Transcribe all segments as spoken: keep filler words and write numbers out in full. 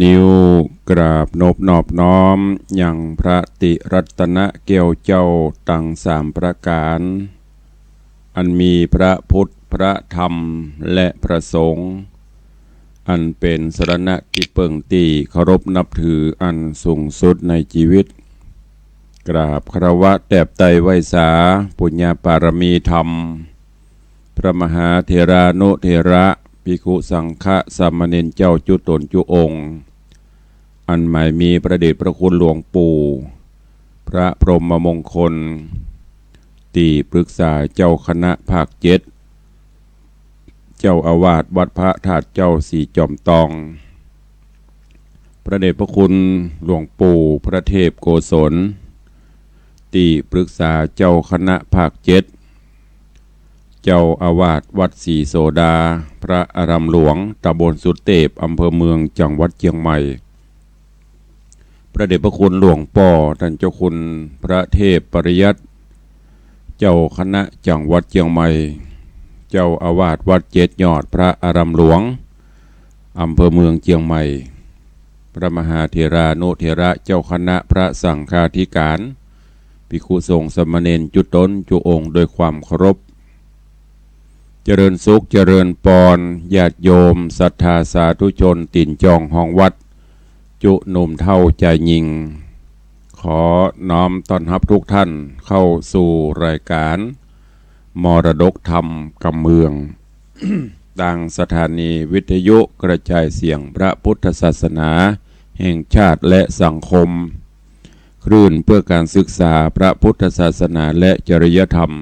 นิ้วกราบนบนอบน้อมยังพระติรัตนแก้วเจ้าตังสามประก๋าน อันมีพระพุทธ พระธรรม และพระสงฆ์ อันเป๋นสรณะตี้เปิ้งตี้เคารพนับถืออันสูงสุดในจีวิต กราบคารวะแตบไตรไหว้สาปุญญาปารมีธรรม พระมหาเถรานุเถระ ภิกขุสังฆะสามเณรเจ้าจุ๊ต๋นจุ๊องค์ อันหมายมีพระเดชพระคุณหลวงปู่ พระพรหมมงคล ตี้ปรึกษาเจ้าคณะภาคเจ็ด เจ้าอาวาสวัดพระธาตุเจ้าสีจอมตอง พระเดชพระคุณหลวงปู่พระเทพโกศล ตี้ปรึกษาเจ้าคณะภาคเจ็ด เจ้าอาวาสวัดสีโสดา พระอารามหลวง ตำบลสุเตพ อำเภอเมือง จังหวัดเจียงใหม่ พระเดชพระคุณหลวงป้อต้านเจ้าคุณพระเทพปริยัติ เจ้าคณะจังหวัดเจียงใหม่ เจ้าอาวาสวัดเจ็ดยอด พระอารามหลวง อำเภอเมืองเจียงใหม่ พระมหาเถรานุเถระ เจ้าคณะพระสังฆาธิการ ภิกขุสงฆ์สามเณรจุ๊ต๋นจุ๊องค์ด้วยความเคารพ เจริญสุขเจริญปอน ญาติโยมศรัทธาสาธุชนตี๋นจองฮองวัด จุ๊หนุ่มเฒ่าจายญิง ขอน้อมต้อนฮับทุกท่านเข้าสู่รายการมรดกธรรมกำเมือง ตางสถานีวิทยุกระจายเสียงพระพุทธศาสนาแห่งชาติและสังคม คลื่นเพื่อการศึกษาพระพุทธศาสนาและจริยธรรม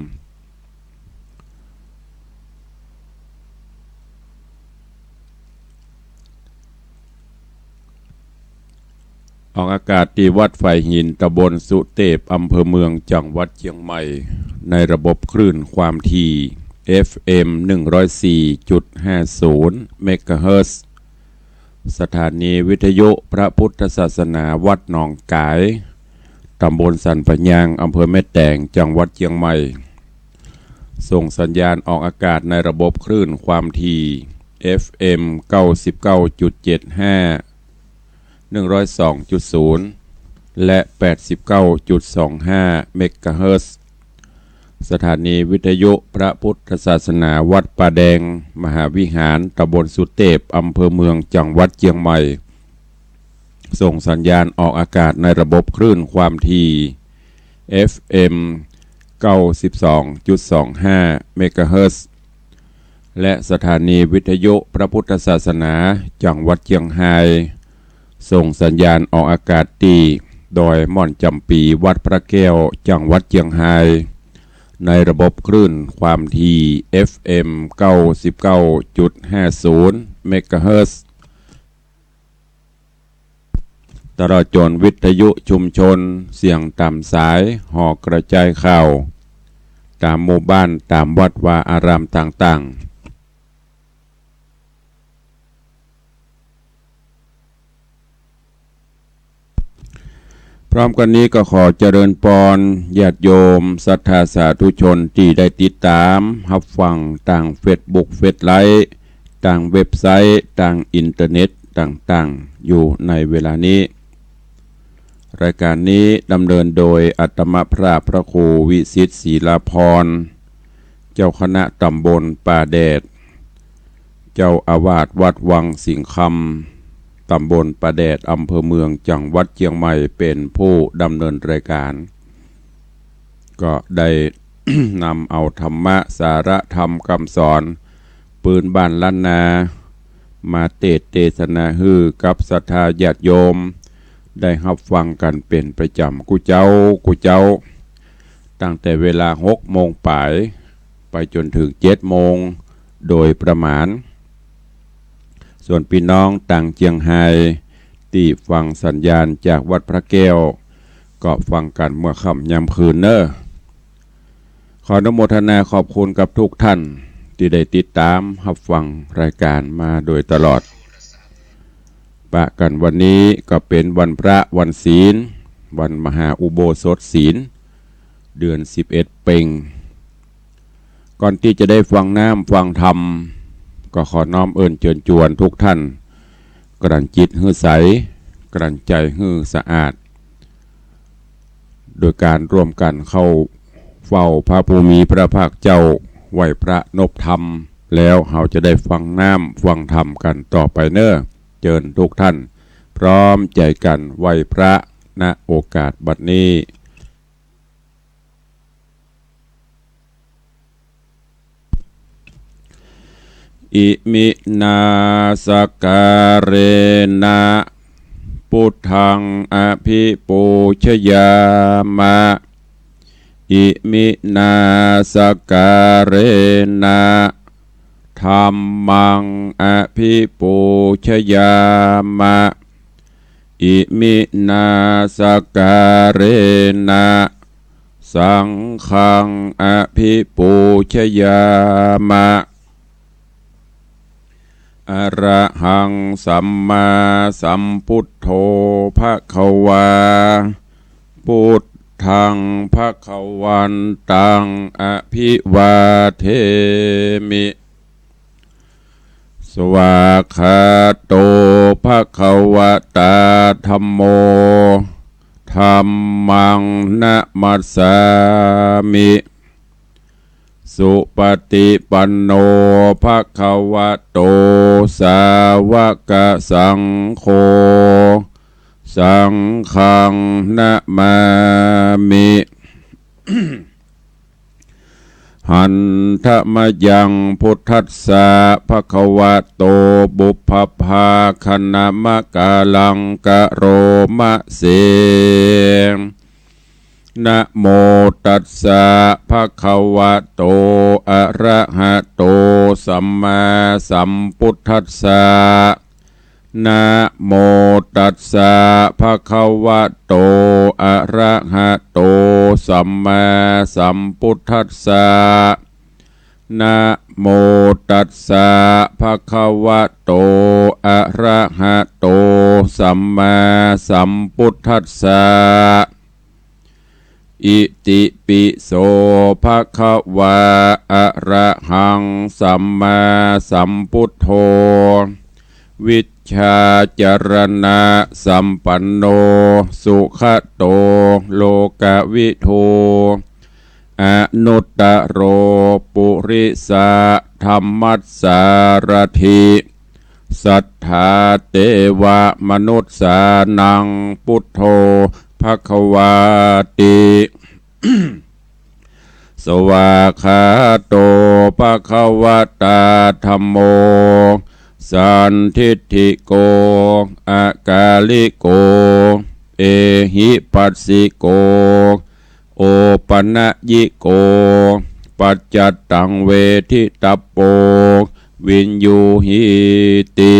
ออกอากาศตี้วัดฝายหิน ตำบลสุเตพ อำเภอเมือง จังหวัดเจียงใหม่ ในระบบคลื่นความถี่ เอฟเอ็ม หนึ่งร้อยสี่จุดห้าศูนย์ เมกะเฮิรตซ์ สถานีวิทยุพระพุทธศาสนาวัดหนองก๋าย ตำบลสันป่ายาง อำเภอแม่แตง จังหวัดเจียงใหม่ ส่งสัญญาณออกอากาศในระบบคลื่นความถี่ เอฟเอ็ม เก้าสิบเก้าจุดเจ็ดห้า หนึ่งร้อยสองจุดศูนย์ และ แปดสิบเก้าจุดสองห้า เมกะเฮิรตซ์ สถานีวิทยุพระพุทธศาสนาวัดป่าแดงมหาวิหาร ตำบลสุเตพ อำเภอเมือง จังหวัดเจียงใหม่ ส่งสัญญาณออกอากาศในระบบคลื่นความถี่ เอฟเอ็ม เก้าสิบสองจุดสองห้า เมกะเฮิรตซ์ และสถานีวิทยุพระพุทธศาสนาจังหวัดเจียงฮาย ส่งสัญญาณออกอากาศตี้ดอยม่อนจ๋ำปี วัดพระแก้ว จังหวัดเจียงฮาย ในระบบคลื่นความถี่ เอฟเอ็ม เก้าสิบเก้าจุดห้าศูนย์ เมกะเฮิรตซ์ ตลอดจ๋นวิทยุชุมชนเสียงต๋ามสาย หอกระจายข่าว ต๋ามหมู่บ้าน ต๋ามวัดวาอารามต่างๆ พร้อมกั๋นนี้ก็ขอเจริญปอนญาติโยมศรัทธาสาธุชนตี้ได้ติดต๋ามฮับฟังตางเฟซบุ๊ก เฟซไลฟ์ ตางเว็บไซต์ ตางอินเทอร์เน็ตต่างๆ อยู่ในเวลานี้ รายการนี้ดำเนินโดยอาตมาพระ พระครูวิสิทธิ์ ศีลาภรณ์ เจ้าคณะตำบลป่าแดด เจ้าอาวาสวัดวังสิงห์คำ ตำบลป่าแดด อำเภอเมือง จังหวัดเจียงใหม่ เป๋นผู้ดำเนินรายการ ก็ได้ นำเอาธรรมะ สาระธรรมกำสอน ปื้นบ้านล้านนา มาเตสน์เตสนาหื้อกับศรัทธาญาติโยม ได้ฮับฟังกั๋นเป๋นประจ๋ำกู้เจ๊ากู้เจ๊า ตั้งแต่เวลาหกโมงป๋าย ไปจ๋นเถิงเจ็ดโมงโดยประมาณ ส่วนปี้น้องตางเจียงฮายตี้ฟังสัญญาณจากวัดพระแก้ว ก็ฟังกั๋นเมื่อค่ำยามคืนเน่อ ขออนุโมทนาขอบคุณกับทุกท่านตี้ได้ติดต๋ามฮับฟังรายการมาโดยตลอด ปะกั๋นวันนี้ก็เป๋นวันพระวันศีล วันมหาอุโบสถศีล เดือนสิบเอ็ดเป็ง ก่อนตี้จะได้ฟังน้ำฟังธรรม ก็ขอน้อมเอิญเจิญจวนทุกท่าน กลั่นจิตหื้อใส กลั่นใจ๋หื้อสะอาด โดยก๋านร่วมกั๋นเข้าเฝ้าพระผู้มีพระภาคเจ้า ไหว้พระนบธรรม แล้วเฮาจะได้ฟังน้ำฟังธรรมกั๋นต่อไปเน่อ เจิญทุกท่านพร้อมใจ๋กั๋นไหว้พระ ณ โอกาสบัดนี้ อิมินา สักการะนะ พุทธัง อภิปูชยามะ อิมินา สักการะนะ ธัมมัง อภิปูชยามะ อิมินา สักการะนะ สังฆัง อภิปูชยามะ อะระหัง สัมมาสัมพุทโธ ภะคะวา พุทธัง ภะคะวันตัง อะภิวาเทมิ สวากขาโต ภะคะวะตา ธัมโม ธัมมัง นะมัสสามิ สุปะติปันโน ภะคะวะโต สาวะกะสังโฆ สังฆัง นะมามิ หันทะมะยัง พุทธัสสะ ภะคะวะโต ปุพพะภาคะนะมะกาลัง กะโรมะเส นะโมตัสสะ ภะคะวะโต อะระหะโต สัมมาสัมพุทธัสสะ นะโมตัสสะ ภะคะวะโต อะระหะโต สัมมาสัมพุทธัสสะ นะโมตัสสะ ภะคะวะโต อะระหะโต สัมมาสัมพุทธัสสะ อิติปิโส ภะคะวา อะระหัง สัมมาสัมพุทโธ วิชชาจารณะสัมปันโน สุขะโต โลกะวิทู อนุตตะโร ปุริสะธัมมัสสารถิ สัทธาเตวะมนุสสานัง พุทโธ ภะคะวาติ สวากขาโต ภะคะวะตา ธัมโม สันทิฏฐิโก อะกาลิโก เอหิปัสสิโก โอปะนะยิโก ปัจจัตตัง เวทิตัปโป วิญญูหีติ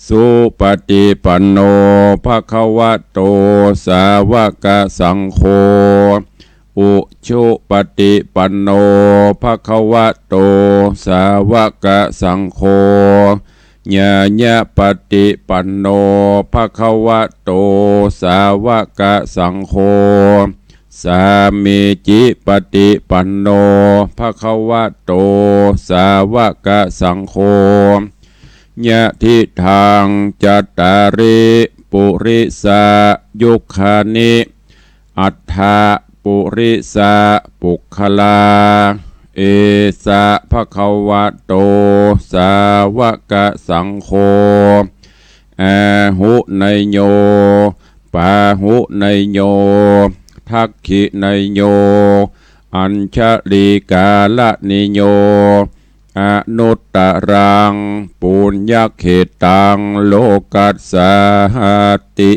สุปะติปันโน ภะคะวะโต สาวะกะสังโฆ อุชุปะติปันโน ภะคะวะโต สาวะกะสังโฆ ญาณะปะติปันโน ภะคะวะโต สาวะกะสังโฆ สามีจิปะติปันโน ภะคะวะโต สาวะกะสังโฆ ยะทิทัง จัตตาริ ปุริสะยุคคานิ อัตถะ ปุริสะปุคคลา เอสะ ภะคะวะโต สาวะกะสังโฆ อาหุเนยโย ปาหุเนยโย ทักขิเนยโย อัญชลีกาละนิโย อนุตตะรัง ปุญญะเขตัง โลกัสสาติ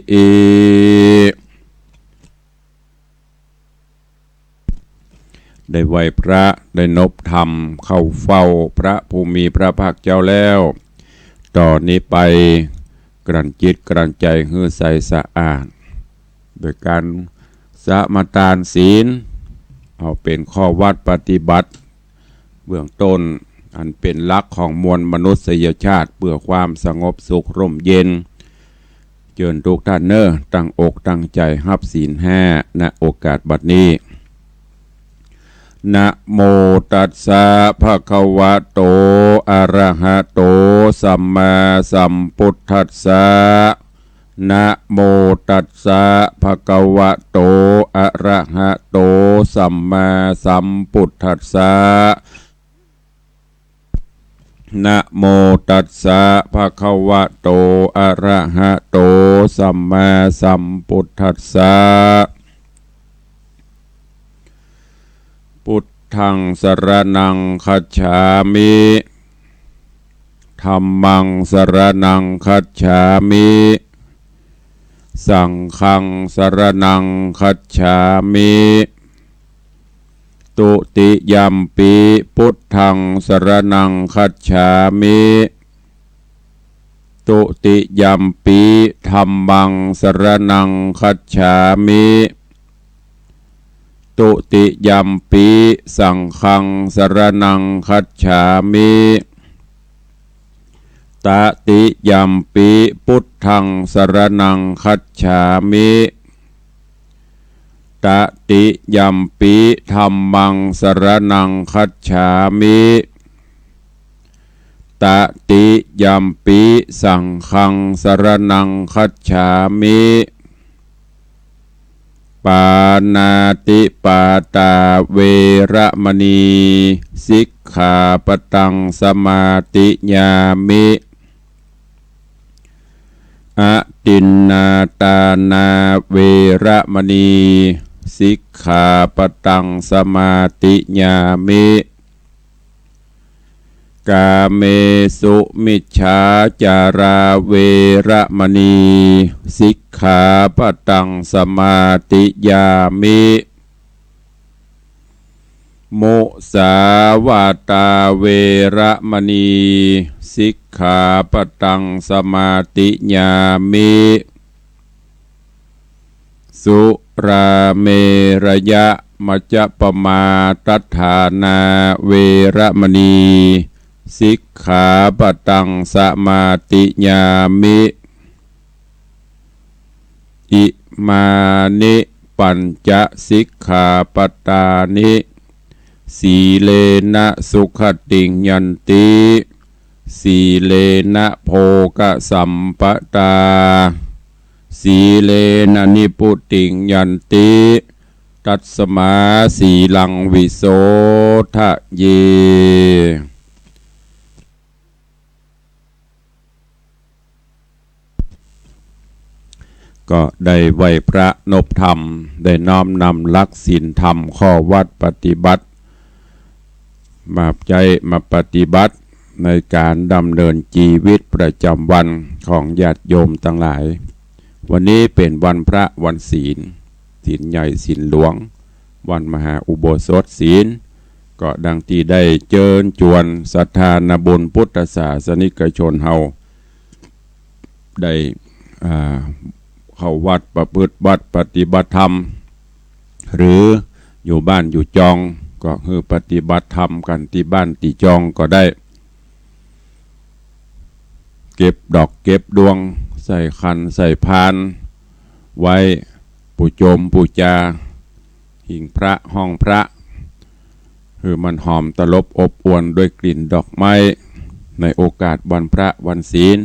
ได้ไหว้พระ ได้นบธรรม เข้าเฝ้าพระผู้มีพระภาคเจ้าแล้ว ต่อนี้ไป กลั่นจิตกลั่นใจ๋หื้อใสสะอาด โดยก๋านสมาตานศีล เอาเป๋นข้อวัดปฏิบัติ เบื้องต้น อันเป๋นหลักของมวลมนุษยชาติ เปื้อความสงบสุขร่มเย็น เจิญทุกท่านเน่อ ตั้งอกตั้งใจ๋ฮับศีลห้า ณ โอกาสบัดนี้ นะโมตัสสะ ภะคะวะโต อะระหะโต สัมมาสัมพุทธัสสะ นะโมตัสสะ ภะคะวะโต อะระหะโต สัมมาสัมพุทธัสสะ นะโมตัสสะ ภะคะวะโต อะระหะโต สัมมาสัมพุทธัสสะ พุทธัง สะระณัง คัจฉามิ ธัมมัง สะระณัง คัจฉามิ สังฆัง สะระณัง คัจฉามิ ตุติยัมปิ พุทธัง สะระณัง คัจฉามิ ตุติยัมปิ ธัมมัง สะระณัง คัจฉามิ ตุติยัมปิ สังฆัง สะระณัง คัจฉามิ ตติยัมปิ พุทธัง สะระณัง คัจฉามิ ตติยัมปิ ธัมมัง สะระณัง คัจฉามิ ตติยัมปิ สังฆัง สะระณัง คัจฉามิ ปาณาติปาตา เวระมะณี สิกขาปะตัง สมาธิยามิ อทินนาตานา เวระมะณี สิกขาปะตัง สมาธิยามิ กาเมสุมิจฉาจารา เวระมะณี สิกขาปะตัง สมาธิยามิ มุสาวาตา เวระมะณี สิกขาปะตัง สมาธิยามิ สุราเมรยะมัจจปมาทัฏฐานา เวระมะณี สิกขาปะตัง สมาธิยามิ อิมานิ ปัญจสิกขาปะตานิ สีเลนะ สุขติง ยันติ สีเลนะ โภคะสัมปะตา สีเลนะ นิพพุติง ยันติ ตัสมา สีลัง วิโสทะเย ก็ได้ไหว้พระนบธรรม ได้น้อมนำหลักศีลธรรม ข้อวัตรปฏิบัติ มาใจ๊มาปฏิบัติในก๋านดำเนินจีวิตประจ๋ำวันของญาติโยมตังหลาย วันนี้เป๋นวันพระวันศีล ศีลใหญ่ศีลหลวง วันมหาอุโบสถศีล ก็ดังตี้ได้เจิญจวนศรัทธานาบุญพุทธศาสนิกชนเฮา ได้ อ่า เข้าวัดประพฤติวัตรปฏิบัติธรรม หรืออยู่บ้านอยู่จอง ก็หื้อปฏิบัติธรรมกั๋นตี้บ้านตี้จองก็ได้ เก็บดอกเก็บดวง ใส่ขันใส่พาน ไหว้ปู๋โจมปู๋จา หิ้งพระห้องพระ หื้อมันหอมตลบอบอวลด้วยกลิ่นดอกไม้ ในโอกาสวันพระวันศีล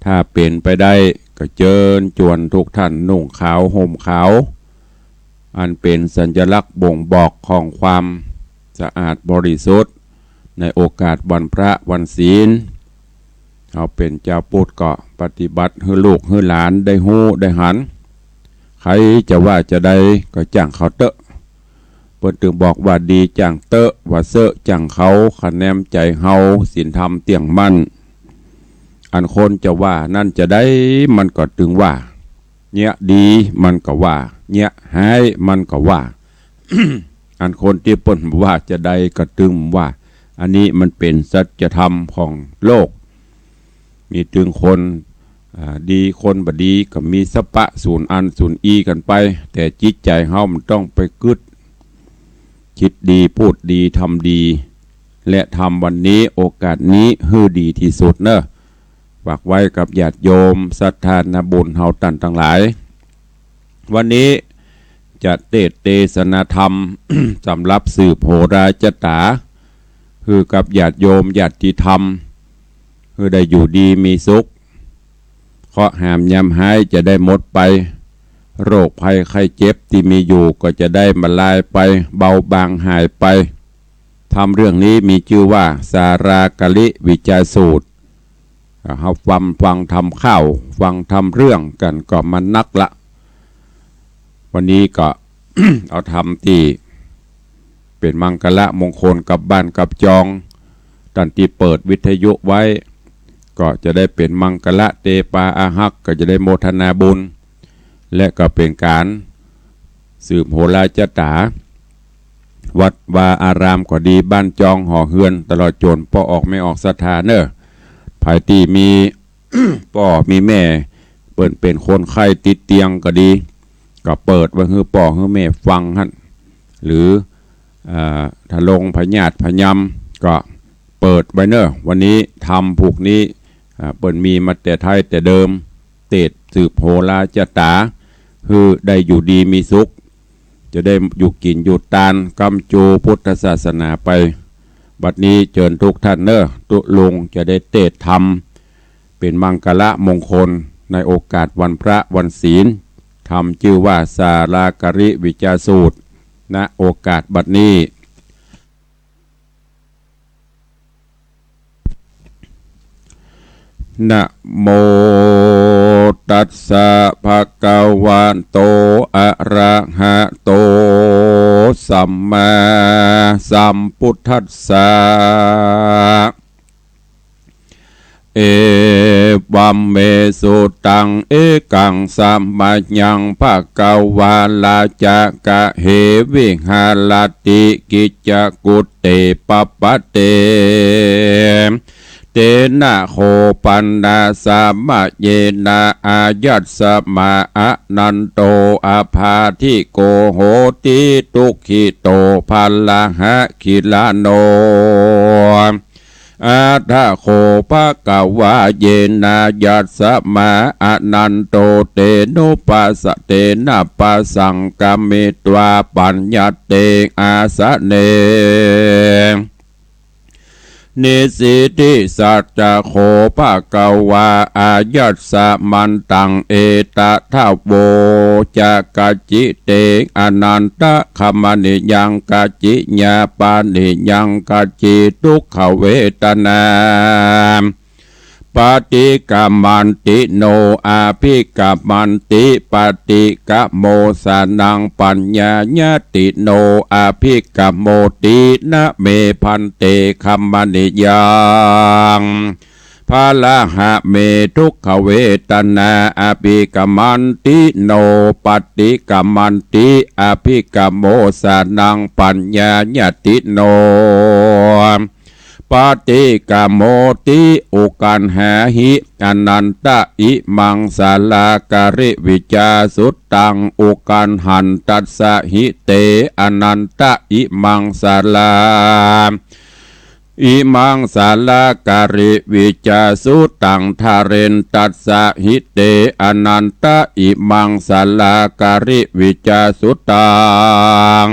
ถ้าเป๋นไปได้ก็เจิญจวนทุกท่านนุ่งขาวห่มขาว อันเป๋นสัญลักษณ์บ่งบอกของความสะอาดบริสุทธิ์ ในโอกาสวันพระวันศีล เฮาเป๋นจาวพุทธก็ปฏิบัติหื้อลูกหื้อหลานได้ฮู้ได้หัน ใผจะว่าจาใดก็จ้างเขาเต๊อะ เปิ้นตึงบอกว่าดีจ้างเต๊อะ ว่าเซอะจ้างเขา คะแนนใจ๋เฮาศีลธรรมเตี้ยงมั่น อันคนจะว่านั้นจาใดมันก็ตึงว่า เยียะดีมันก็ว่า เยียะฮ้ายมันก็ว่า อันคนตี้เปิ้นว่าจาใดก็ตึงว่า อันนี้มันเป๋นสัจธรรมของโลก มีตึงคน อ่า ดีคนบ่ดีก็มีสะปะสูนอันสูนอี้กั๋นไป แต่จิตใจ๋เฮามันต้องไปกึ๊ด คิดดี พูดดี ทำดี และทำวันนี้ โอกาสนี้หื้อดีตี้สุดเนาะ ฝากไว้กับญาติโยมศรัทธานาบุญเฮาต้านตังหลาย วันนี้ จะเตสน์เตสนาธรรม สำหรับสืบโหราจะต๋า หื้อกับญาติโยมญาติธรรม หื้อได้อยู่ดีมีสุข เคราะห์หามยามฮ้ายจะได้หมดไป โรคภัยไข้เจ็บตี้มีอยู่ก็จะได้มาลายไป เบาบางหายไป ธรรมเรื่องนี้มีจื้อว่าสาลาการิวิจาสูตร อ่า เฮาฟัง ฟังธรรมข้าว ฟังธรรมเรื่องกั๋นก็มันนักละ วันนี้ก็ เอาธรรมตี้เป๋นมังคละมงคลกับบ้านกับจอง ต้านตี้เปิดวิทยุไว้ ก็จะได้เป๋นมังคละเตปาอาฮัก ก็จะได้โมทนาบุญ และก็เป๋นก๋านสืบโหราจะต๋า วัดวาอารามก็ดี บ้านจองหอเฮือน ตลอดจ๋นป้อออกแม่ออกศรัทธาเน่อ ใผตี้มี ป้อมีแม่ เปิ้นเป๋นคนไข้ติดเตียงก็ดี ก็เปิดไว้หื้อป้อหื้อแม่ฟังหั้น หรือ อ่า ถ้าลงผญาติผญำก็เปิดไว้เน่อ วันนี้ธรรมผูกนี้ อ่า เปิ้นมีมาแต่ไท้แต่เดิม เตสน์สืบโหราจะต๋า หื้อได้อยู่ดีมีสุข จะได้อยู่กิ๋นอยู่ตาน ก้ำจูพุทธศาสนาไป บัดนี้เจิญทุกท่านเน่อ ตุ๊ลุงจะได้เตสน์ธรรม เป๋นมังคละมงคลในโอกาสวันพระวันศีล ธรรมจื้อว่าสาลาการิวิจาสูตร ณ โอกาสบัดนี้ นะโม ตัสสะ ภะคะวะโต อะระหะโต สัมมาสัมพุทธัสสะ เอวัมเม สุตัง เอกัง สะมะยัง ภะคะวา ลา จะ กะเห วิหะระติ กิจจกุตเต ปะปะเต เตนะ โข ปะนะ สะมะเยนะ อายัสมะ อะนันโต อะพาธิโก โหติ ทุกขิโต พะละหะ ขิลาโน อัฏฐะโข ภะคะวา เยนะ ยัสมะ อะนันโต เตนะ ปะสะ เตนะ ปะสังกะมิตวา ปัญญะเต อาสะเน นิสสิติสัจจะโข ภะคะวา อายัสมันตัง เอตะทะโว จะกัจจิเต อะนันตะ ขะมะนิยัง กัจจิญาปานิยัง กัจจิ ทุกขเวทนา ปะติกะมันติโน อะภิกะมันติ ปะติกะโมสะนัง ปัญญายะติโน อะภิกะโมติ นะเม ภันเต ขะมะนิยัง พะละหะเม ทุกขเวทนา อะภิกะมันติโน ปะติกะมันติ อะภิกะโมสะนัง ปัญญายะติโน ปะติกะโมติ อุกันหาหิ อะนันตะ อิมังสาลาการิวิจาสุตตัง อุกันหันตัสสะหิเต อะนันตะ อิมังสาลา อิมังสาลาการิวิจาสุตตัง ทะเรนตัสสะหิเต อะนันตะ อิมังสาลาการิวิจาสุตตัง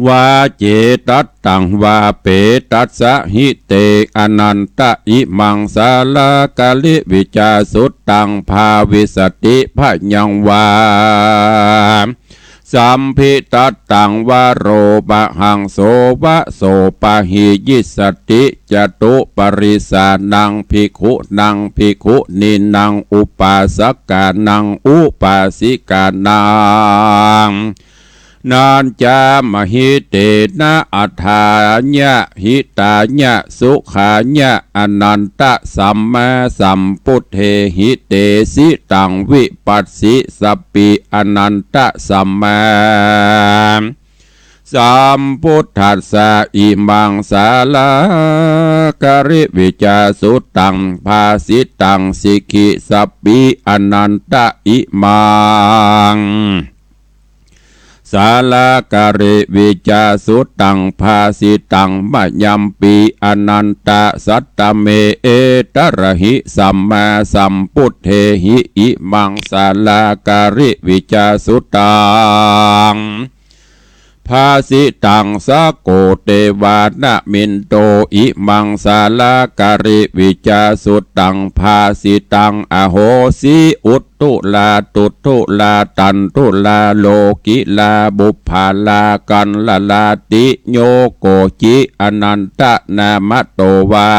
วาเจตัตตัง วาเปตัสสะหิเต อะนันตะ อิมังสาลาการิวิจาสุตตัง ภาวิสสติ พยังวา สัมภิทัตตัง วโรมหัง โสวะโสปะหิยิสสติ จตุปริสานัง ภิกขุนัง ภิกขุนีนัง อุปาสกานัง อุปาสิกานัง นัญจามหิเตนะ อัฏฐายะ หิตายะ สุขายะ อะนันตะ สัมมาสัมพุทเทหิ เตสิตัง วิปัสสิสัปปิ อะนันตะ สัมมาสัมพุทธัสสะ อิมังสาลาการิวิจาสุตตัง ภาสิตัง สิกขิสัปปิ อะนันตะ อิมัง สาลาการิวิจาสุตัง ภาสิตัง มะยังปิ อนันตะสัตตะเม เอตะระหิ สัมมาสัมปุทเทหิ อิมังสาลาการิวิจาสุตัง ภาสิตัง สะโก เตวานะมินโต อิมังสาลาการิวิจาสุตัง ภาสิตัง อโหสิ อุต ทุลา ตุทุลา ตันทุลา โลกิลา บุพพาลา กัลลาติ โย โกจิ อนันตะนามะโตวา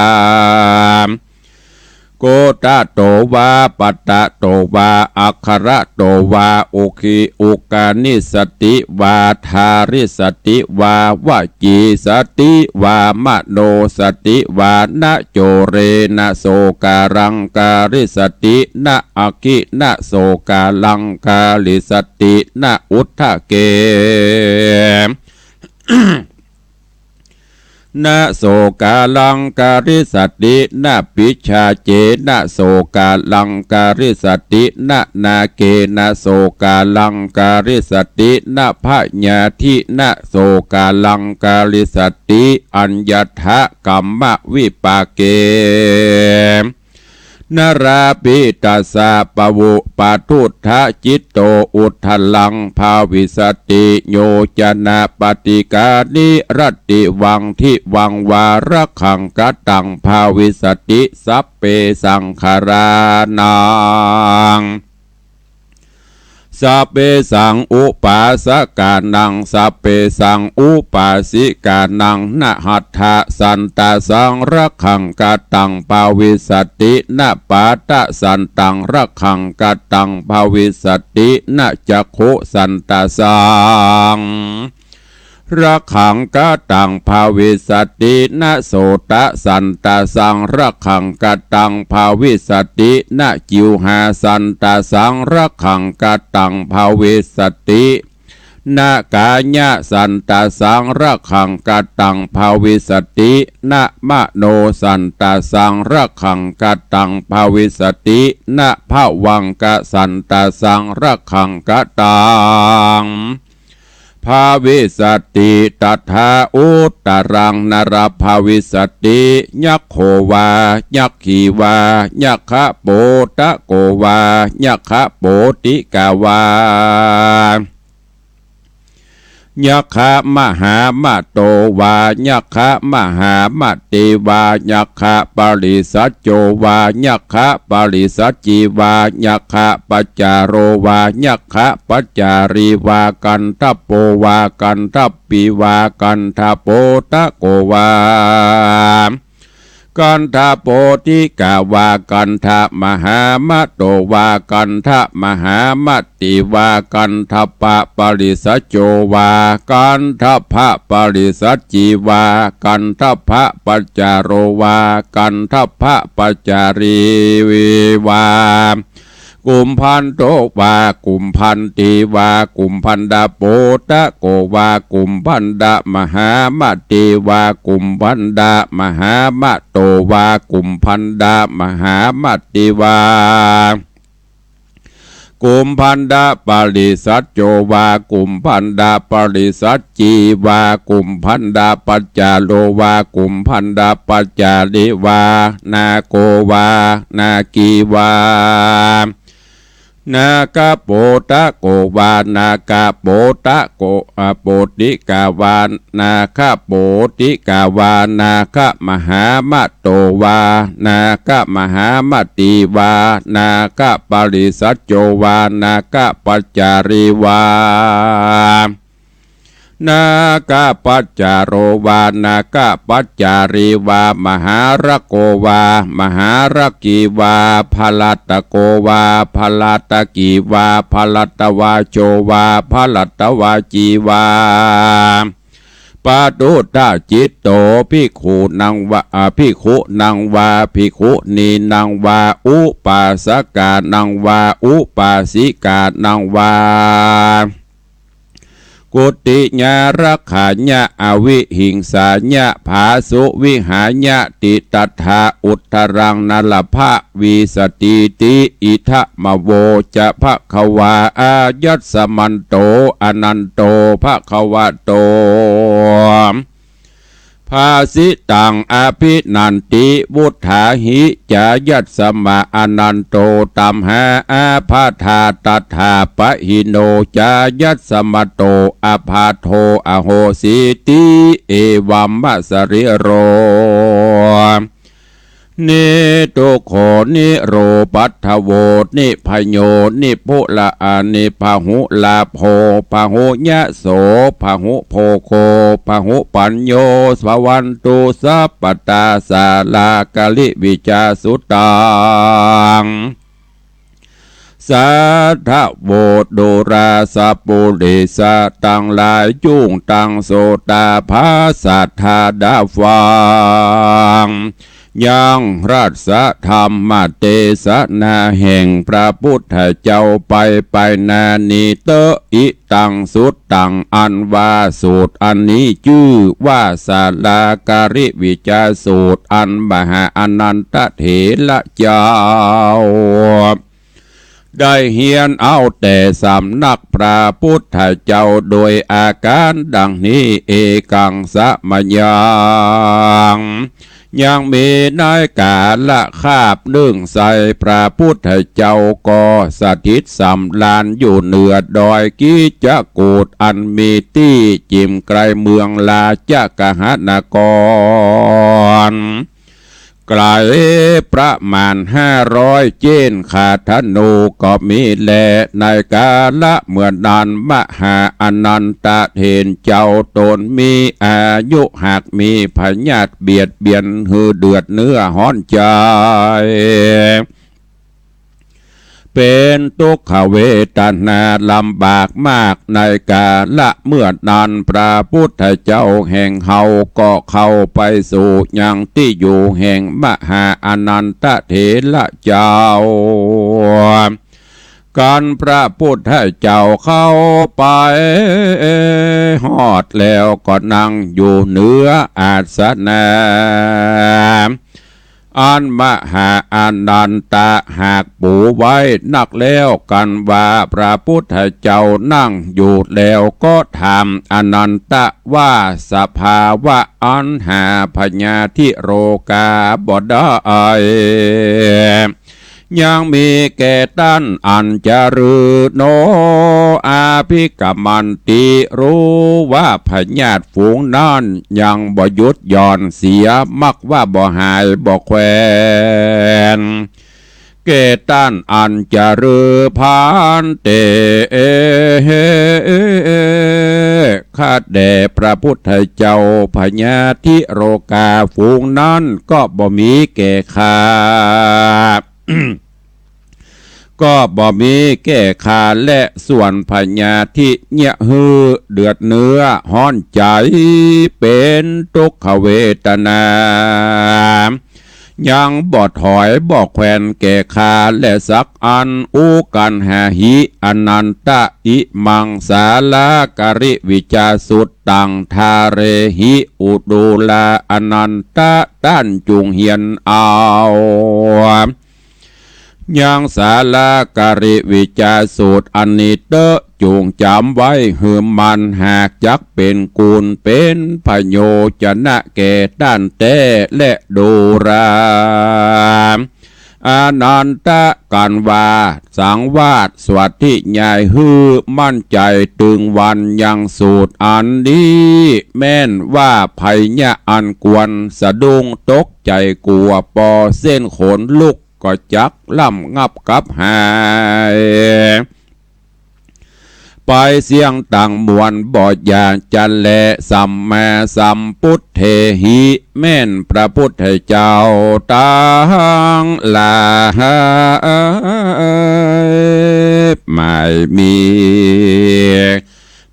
โกตะโตวา ปะตะโตวา อักขระโตวา อุคิ อุกานิสติวา ทาริสติวา วจีสติวา มโนสติวา นะโจเรนะโสกาลังกาลิสติ นะอักขินะโสกาลังกาลิสติ นะอุทธเก นะโสกาลังกาลิสติ นะปิชาเจนะโสกาลังกาลิสติ นะนาเกนะโสกาลังกาลิสติ นะพยาธินะโสกาลังกาลิสติ อัญญถะกัมมะวิปาเก นราปิตัสสะ ปะวุ ปะทุทธะจิตโต อุทธลังภาวิสติ โยจะนะปะติกานิ รัตติวัง ทิวังวา รักขังกะตังภาวิสติ สัพเพสังขารานัง สัพเพสังอุปาสกานัง สัพเพสังอุปาสิกานัง นะหัตถะสันตะสัง รักขังกะตังภาวิสติ นะปาทะสันตัง รักขังกะตังภาวิสติ นะจักขุสันตะสัง รักขังกะตังภาวิสติ นะโสตะสันตะสัง รักขังกะตังภาวิสติ นะจิวหาสันตะสัง รักขังกะตังภาวิสติ นะกายะสันตะสัง รักขังกะตังภาวิสติ นะมโนสันตะสัง รักขังกะตังภาวิสติ นะภวังคะสันตะสัง รักขังกะตัง ภาวิสติ ตถาอุตตรัง นรภาวิสติ ยักโขวา ยักขีวา ยักขะโปตะโกวา ยักขะโปติกาวา ยักขะมหามะโตวา ยักขะมหามะติวา ยักขะปะริสัจโจวา ยักขะปะริสัจจีวา ยักขะปัจจาโรวา ยักขะปัจจารีวา กันทะโปวา กันทะปีวา กันทะโปตะโกวา กันทะโปติกาวา กันทะมหามะโตวา กันทะมหามะติวา กันทะปะปะริสัจโจวา กันทะพะปะริสัจจีวา กันทะพะปัจจาโรวา กันทะพะปัจจารีวา กุมพันโตวา กุมพันตีวา กุมพันดาโปตะโกวา กุมพันดามหามะติวา กุมพันดามหามะโตวา กุมพันดามหามะติวา กุมพันดาปะริสัจโจวา กุมพันดาปะริสัจจีวา กุมพันดาปัจจาโรวา กุมพันดาปัจจารีวา นาโกวา นากีวา นาคะโปตะโกวา นาคะโปตะโก อะ โปติกาวา นาคะโปติกาวา นาคะมหามะโตวา นาคะมหามะติวา นาคะปะริสัจโจวา นาคะปัจจารีวา นาคะปัจจาโรวา นาคะปัจจารีวา มหาระโกวา มหาระกีวา พะละตะโกวา พะละตะกีวา พะละตะวาโจวา พะละตะวาจีวา ปะทุทธะจิตโต ภิกขุนังวา อะ ภิกขุนังวา ภิกขุนีนังวา อุปาสกานังวา อุปาสิกานังวา กุติยารักขายะ อวิหิงสายะ ผาสุวิหายะติ ตัฏฐาอุทธรัง นลภะ วีสตีติ อิทะมะโวจะ ภะคะวา อายัสมันโต อนันโต ภะคะวะโต ภาสิตัง อภินันติ วุฏฐาหิ จายัสมะ อนันโต ตัมหา อาภาธา ตัฏฐาปะหิโน จายัสมะโต อภาโท อโหสีติ เอวัมมะสะรีโร นิทุกโข นิโรปัทโว นิพโย นิภุละอา นิพหุลาโภ พหุยะโส พหุโภโค พหุปัญโญ ภวันตุสัพพะตา สาลากริวิจาสุตัง สาธโว ดูราสะปุริสะ ตังหลายจุ่งตั้งโสตา ผาสัตถาดาฟัง ยังรัสธรรมเตสนาแห่งพระพุทธเจ้าไป ไปนานิเตอะ อิตังสุตตัง อันว่าสูตรอันนี้จื้อว่าสาลากริวิจาสูตร อันมหาอานันทเถระเจ้า ได้เฮียนเอาแต่สำนักพระพุทธเจ้าโดยอาก๋านดังนี้ เอกังสะมะยัง ยังมีในก๋าละคาบนึ่งใส่ พระพุทธเจ้าก็สถิตสำราญอยู่เหนือดอยกิจจกูฏ อันมีตี้จิ่มไกลเมืองราชกหนคร ไกลประมาณห้าร้อยเจ๊นขาธนูก็มีแล ในก๋าละเมื่อนั้น มหาอานันทะเถระเจ้าตนมีอายุหาก มีพยาธิเบียดเบียนหื้อเดือดเนื้อฮ้อนใจ๋ เป๋นตุ๊กขเวทนาลำบากมาก ในก๋าละเมื่อนั้น พระพุทธเจ้าแห่งเฮาก็เข้าไปสู่ยังตี้อยู่แห่งมหาอานันทะเถระเจ้า กันพระพุทธเจ้าเข้าไปฮอดแล้วก็นั่งอยู่เหนืออาสนะ อันมหาอานันทะหากปูไว้นักแล้ว กันว่าพระพุทธเจ้านั่งอยู่แล้วก็ถามอานันทะว่า สภาวะอันหาพญาธิโรกาบ่ได้ ยังมีแก่ต้านอั้นจาหรือโน อภิกรรมันติ รู้ว่าพยาธิฝูงนั้นยังบ่หยุดหย่อนเสีย มักว่าบ่หายบ่แควน แก่ต้านอั้นจาหรือ ภันเต ข้าแต่พระพุทธเจ้า พญาธิโรกาฝูงนั้นก็บ่มีแก่ข้า ก็บ่มีแก่ข้าแล ส่วนพยาธิเยียะหื้อเดือดเนื้อฮ้อนใจ๋ เป๋นตุ๊กขเวทนา ยังบ่ถอยบ่แควนแก่ข้าแลสักอัน อุกันหาหิ อานันทะ อิมังสาลากริวิจาสุตตัง ทาเรหิ อุดูรา อานันทะ ต้านจุ่งเฮียนเอา ยังสาลากริวิจาสูตรอันนี้เต๊อะ จุ่งจ๋ำไว้หื้อมั่น หากจักเป๋นกูลเป๋นประโยชนะแก่ต้านแต๊แล ดูรา อานันทะ กันว่าสังวาสสวัสธิญายหื้อมั่นใจ๋ตึงวันยังสูตรอันนี้ แม่นว่าภัยยะอันควรสะดุ้งตกใจ๋กั๋ว ปอเส้นขนลุกก็จักร่ำงับกับหาย ไปเสี้ยงตังมวลบ่อยากจะแล สัมมาสัมพุทเทหิ แม่นพระพุทธเจ้าตังหลายไม่มี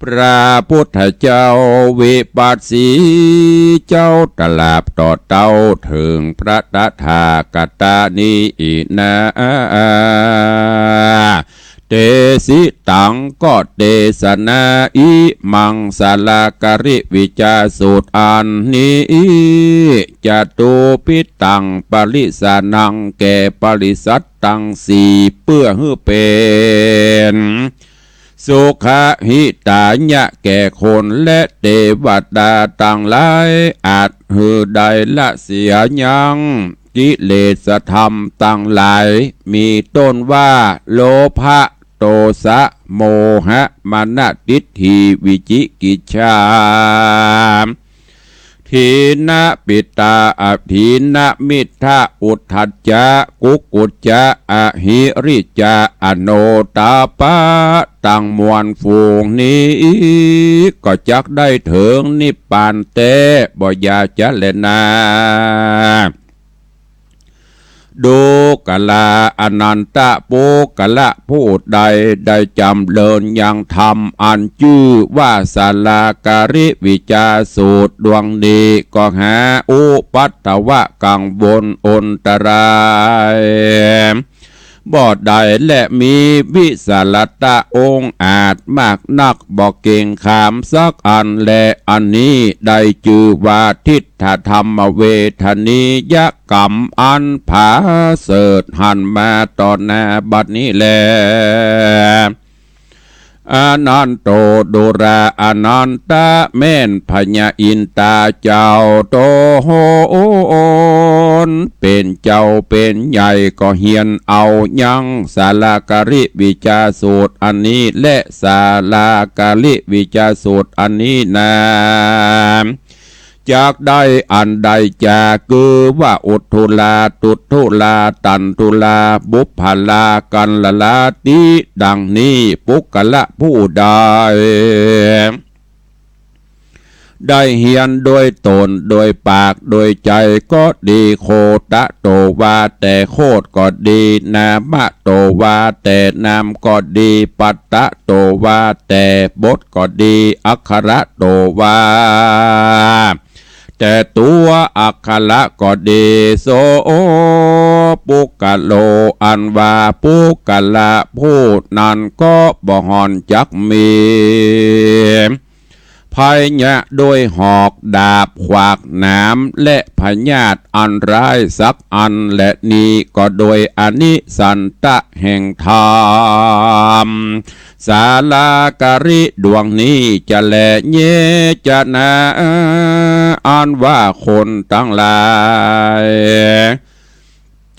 พระพุทธเจ้าวิปัสสีเจ้าตรัสตอบเต้าเถิงพระตถาคตานี้นา เต สิตัง ก็เตสนา อิมังสาลาการิวิจาสูตรอันนี้ จตุปปิตังปริสานัง แก่ปริษัทตังสี่ เปื้อหื้อเป๋น สุขหิตายะ แก่คนและเตวดาตังหลาย อันหื้อได้ละเสียยังกิเลสธรรมตังหลาย มีต้นว่า โลภะ โทสะ โมหะ มานะ ทิฏฐิ วิจิกิจฉา ถีนมิทธา อถีนมิทธา อุทธัจจะ กุกกุจจะ อหิริจจะ อโนตัปปะ ตังมวลฝูงนี้ ก็จักได้เถิงนิพพานแต๊ บ่อย่าจะแลนา ดูกรา อนันตะปุคคละ ผู้ใดได้จำเริญยังธรรมอันจื้อว่าสาลาการิวิจาสูตรดวงนี้ ก็หาอุปัทวะกังวลอันตรายบ่ได้ และมีวิสาลตะองอาจมากนัก บ่เกรงขามสักอันแล อันนี้ได้จื้อว่าทิฏฐธรรมเวทนียกรรมอันผาเสริฐหันมาต่อหน้าบัดนี้แล อนันโต ดูรา อนันตะ แม่นพญาอินตาเจ้าโตน เป๋นเจ้าเป๋นใหญ่ ก็เฮียนเอายังสาลาการิวิจาสูตรอันนี้ และสาลาการิวิจาสูตรอันนี้นา จักได้อันใดจา คือว่าอุทธุลา ทุทธุลา ตันธุลา บุพพลา กัลลาติ ดังนี้ ปุคคละผู้ใด ได้เฮียนโดยตน โดยปาก โดยใจ๋ก็ดี โคตะโต ว่าแต่โคตก็ดี นามะโต ว่าแต่นามก็ดี ปัตตะโต ว่าแต่บทก็ดี อักขระโต ว่าแต่ตัวอักขระก็ดี โส ปุคคโล อันว่าปุคคละผู้นั้นก็บ่ห่อนจักมี ภัยยะด้วยหอกดาบขวากหนาม และพยาธิอันร้ายสักอันแล นี้ก็โดยอานิสันตะแห่งธรรม สาลาการิดวงนี้จะแล เยจะนา อันว่าคนตังหลาย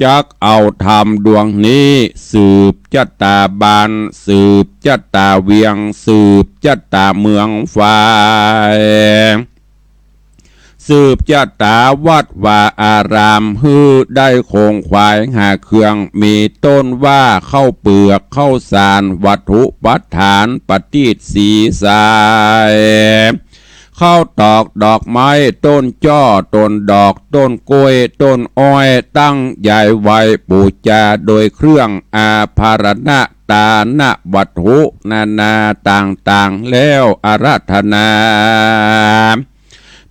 จักเอาธรรมดวงนี้สืบจะตาบรรพ สืบจะตาเวียง สืบจะตาเมืองฝาย สืบจะตาวัดวาอาราม หื้อได้คงขวายหาเครื่อง มีต้นว่าข้าวเปือก ข้าวสาร วัตถุปัฏฐาน ประทีป สีสาย ข้าวตอก ดอกไม้ ต้นจ้อ ต้นดอก ต้นกล้วย ต้นอ้อย ตั้งใหญ่ไว้ปู๋จา โดยเครื่องอาภรณะ ตานะวัตถุนานาต่างๆ แล้วอาราธนา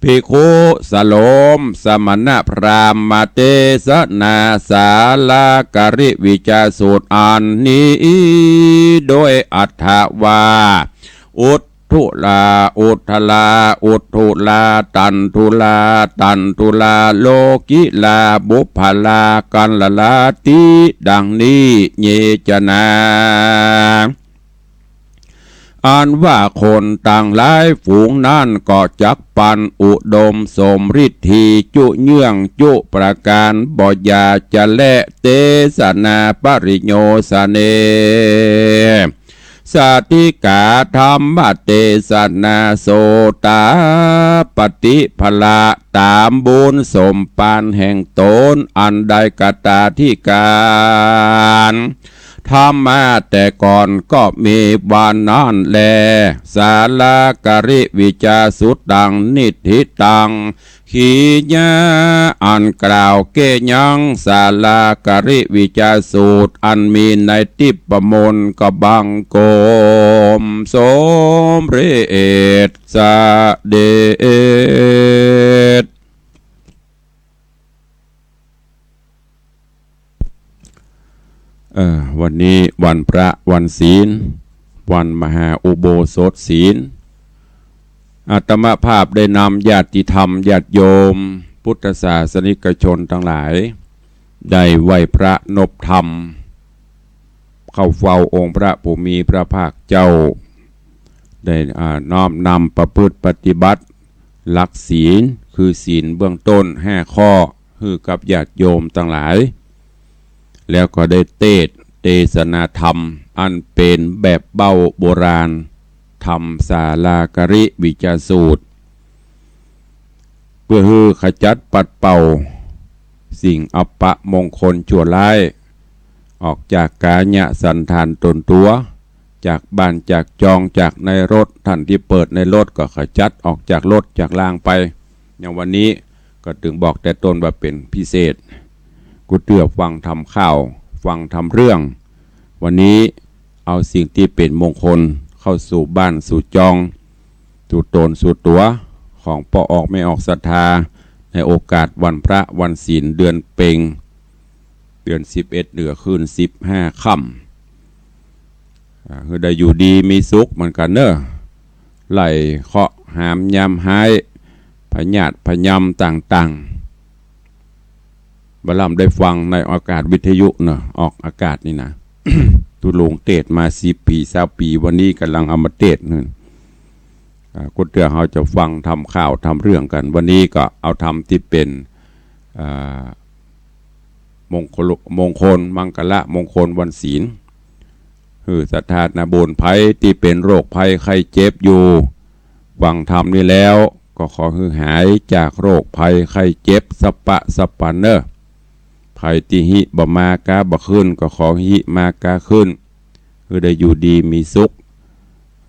ภิกขุสโลม สมณพราหมณ์มาเตสนา สาลาการิวิจาสูตรอันนี้ โดยอัฏฐว่า อุทธุลา อุทธลา อุทธุลา ตันธุลา ตันธุลา โลกิลา บุพพลา กัลลาติ ดังนี้ เยจะนา อันว่าคนตังหลายฝูงนั้นก็จักปันอุดมสมฤทธีจุเยื่องจุประก๋าน บ่อย่าจะแล เตสนาปริโยสเน สาธิกา ธรรมเตสนา โสตาปัตติผละ ต๋ามบุญสมปานแห่งต๋น อันได้กตาธิการ ธรรมะแต่ก่อนก็มีว่านั้นแล สาลาการิวิจาสุตัง นิฏฐิตัง ขียะ อันกล่าวแก้ยังสาลาการิวิจาสูตร อันมีในทิพมนต์กบังคม สมเร็จเสด็จ เอ่อ วันนี้วันพระวันศีล วันมหาอุโบสถศีล อาตมาภาพได้นำญาติธรรมญาติโยมพุทธศาสนิกชนตังหลาย ได้ไหว้พระนบธรรม เข้าเฝ้าองค์พระผู้มีพระภาคเจ้า ได้ อ่า น้อมนำประพฤติปฏิบัติหลักศีล คือศีลเบื้องต้นห้าข้อ หื้อกับญาติโยมตังหลาย แล้วก็ได้เตสน์เตสนาธรรมอันเป๋นแบบเบ้าโบราณ ธรรมสาลาการิวิจาสูตร เปื้อหื้อขจัดปัดเป่าสิ่งอัปมงคลชั่วร้าย ออกจากก๋ายสัณฐานต๋นตั๋ว จากบ้านจากจอง จากในรถ ท่านตี้เปิดในรถก็ขจัดออกจากรถจากลางไป อย่างวันนี้ก็ตึงบอกแต่ต้นว่าเป๋นพิเศษ กู้เตื้อฟังธรรมข่าว ฟังธรรมเรื่อง วันนี้เอาสิ่งตี้เป๋นมงคลเข้าสู่บ้านสู่จอง สู่ต๋นสู่ตั๋วของป้อออกแม่ออกศรัทธา ในโอกาสวันพระวันศีลเดือนเพ็ญ เดือนสิบเอ็ดเหลือคืนสิบห้าค่ำ อ่า หื้อได้อยู่ดีมีสุขเหมือนกั๋นเนาะ ไล่เคราะห์หามยามฮ้าย พยาธิพยามต่างๆ บ่าล่ำได้ฟังในอากาศวิทยุเนาะ ออกอากาศนี่นะ ตุ๊ลุงเตสน์มาสิบปี๋ซาวปี๋ วันนี้ก่ำลังเอามาเตสน์นั่น อ่า กู้เตื้อเฮาจะฟังธรรมข่าวธรรมเรื่องกั๋น วันนี้ก็เอาธรรมตี้เป๋น อ่า มงคล มงคล มังคละมงคลวันศีล หื้อศรัทธาญาติโยมผู้ใดตี้เป๋นโรคภัยไข้เจ็บอยู่ ฟังธรรมนี้แล้วก็ขอหื้อหายจากโรคภัยไข้เจ็บสะปะสะปันเนาะ ภัยตี้ฮิบ่มากาบ่ขึ้นก็ขอฮิมากาขึ้น หื้อได้อยู่ดีมีสุข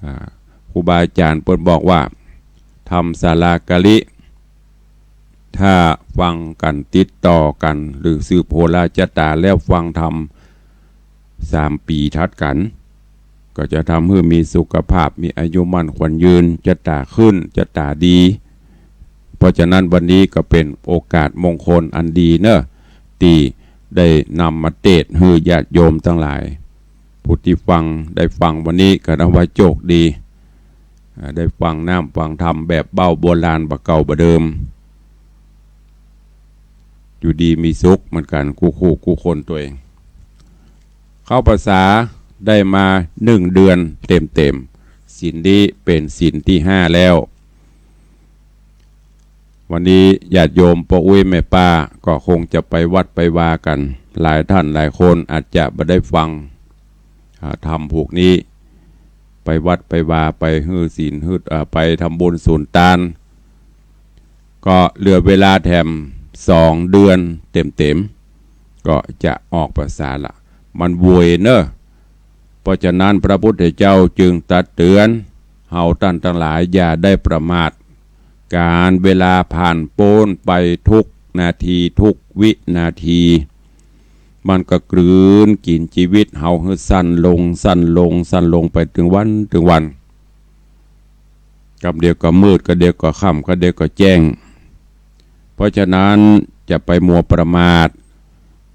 อ่า ครูบาอาจ๋ารย์เปิ้นบอกว่า ธรรมสาลาการิ ถ้าฟังกั๋นติดต่อกั๋น หรือสืบโหราจะต๋าแล้วฟังธรรมสามปี๋ถัดกั๋น ก็จะทำหื้อมีสุขภาพ มีอายุมั่นขวัญยืน จะต๋าขึ้น จะต๋าดี เพราะฉะนั้นวันนี้ก็เป๋นโอกาสมงคลอันดีเนาะ ตี้ได้นำมาเตสน์หื้อญาติโยมตังหลาย ผู้ตี้ฟัง ได้ฟังวันนี้ก็นับว่าโจคดี อ่า ได้ฟังน้ำฟังธรรมแบบเบ้าโบราณบ่าเก่าบ่าเดิม อยู่ดีมีสุขเหมือนกั๋นกู้คู่กู้คนตวย เข้าพรรษาได้มาหนึ่งเดือนเต๋มๆ ศีลนี้เป๋นศีลตี้ห้าแล้ว วันนี้ญาติโยมป้ออุ๊ยแม่ป้าก็คงจะไปวัดไปวากั๋น หลายท่านหลายคนอาจจะบ่ได้ฟัง อ่า ธรรมพวกนี้ ไปวัดไปวา ไปหื้อศีลหื้อ อ่า ไปทำบุญสุนตาน ก็เหลือเวลาแถมสองเดือนเต๋มๆ ก็จะออกพรรษาละ มันโวยเนาะ เพราะฉะนั้นพระพุทธเจ้าจึงตรัสเตือนเฮาต้านตังหลายอย่าได้ประมาท กาลเวลาผ่านป๊นไปทุกนาทีทุกวินาที มันก็กลืนกิ๋นจีวิตเฮาหื้อสั้นลง สั้นลง สั้นลงไปเถิงวันเถิงวัน กำเดียวก็มืด กำเดียวก็ค่ำ กำเดียวก็แจ้ง เพราะฉะนั้นจะไปมัวประมาท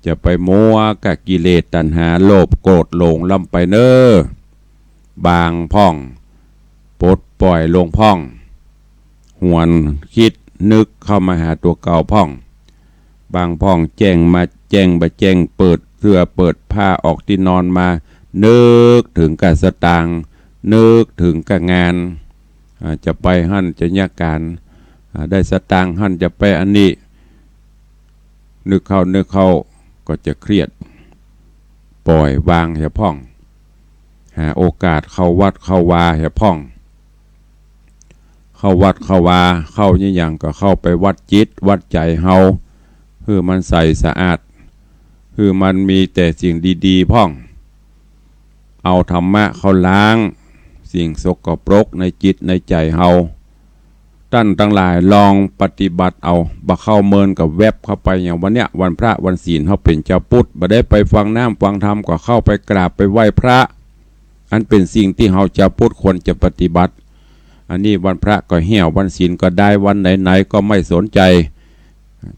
จะไปมัวกับกิเลสตัณหาโลภโกรธหลงล้ำไปเนาะ บางพ่อง ปลดปล่อยลงพ่อง หวนกึ๊ดนึกเข้ามาหาตั๋วเก่าพ่อง บางพ่องแจ้งมาแจ้งบ่าแจ้ง เปิดเสื้อเปิดผ้าออกตี้นอนมา นึกเถิงก้าสตางค์ นึกเถิงก้างาน อ่า จะไปหั้นจะเยียะก๋าน อ่า ได้สตางค์หั้นจะไปอันนี้ นึกเข้านึกเข้าก็จะเครียด ปล่อยวางเหียพ่อง หาโอกาสเข้าวัดเข้าวาเหียพ่อง เข้าวัดเข้าวา เข้าเยียะหยังก็เข้าไปวัดจิตวัดใจ๋เฮา หื้อมันใสสะอาด หื้อมันมีแต่สิ่งดีๆ พ่อง เอาธรรมะเข้าล้างสิ่งสกปรกในจิตในใจ๋เฮา ต้านตังหลายลองปฏิบัติเอา บ่าเข้าเมินก็แว็บเข้าไป อย่างวันเนี้ยวันพระวันศีล เฮาเป๋นจาวพุทธ บ่ได้ไปฟังน้ำฟังธรรมก็เข้าไปกราบไปไหว้พระ อันเป๋นสิ่งตี้เฮาจาวพุทธควรจะปฏิบัติ อันนี้วันพระก็เฮี้ย วันศีลก็ได้ วันไหนๆ ก็ไม่สนใจ๋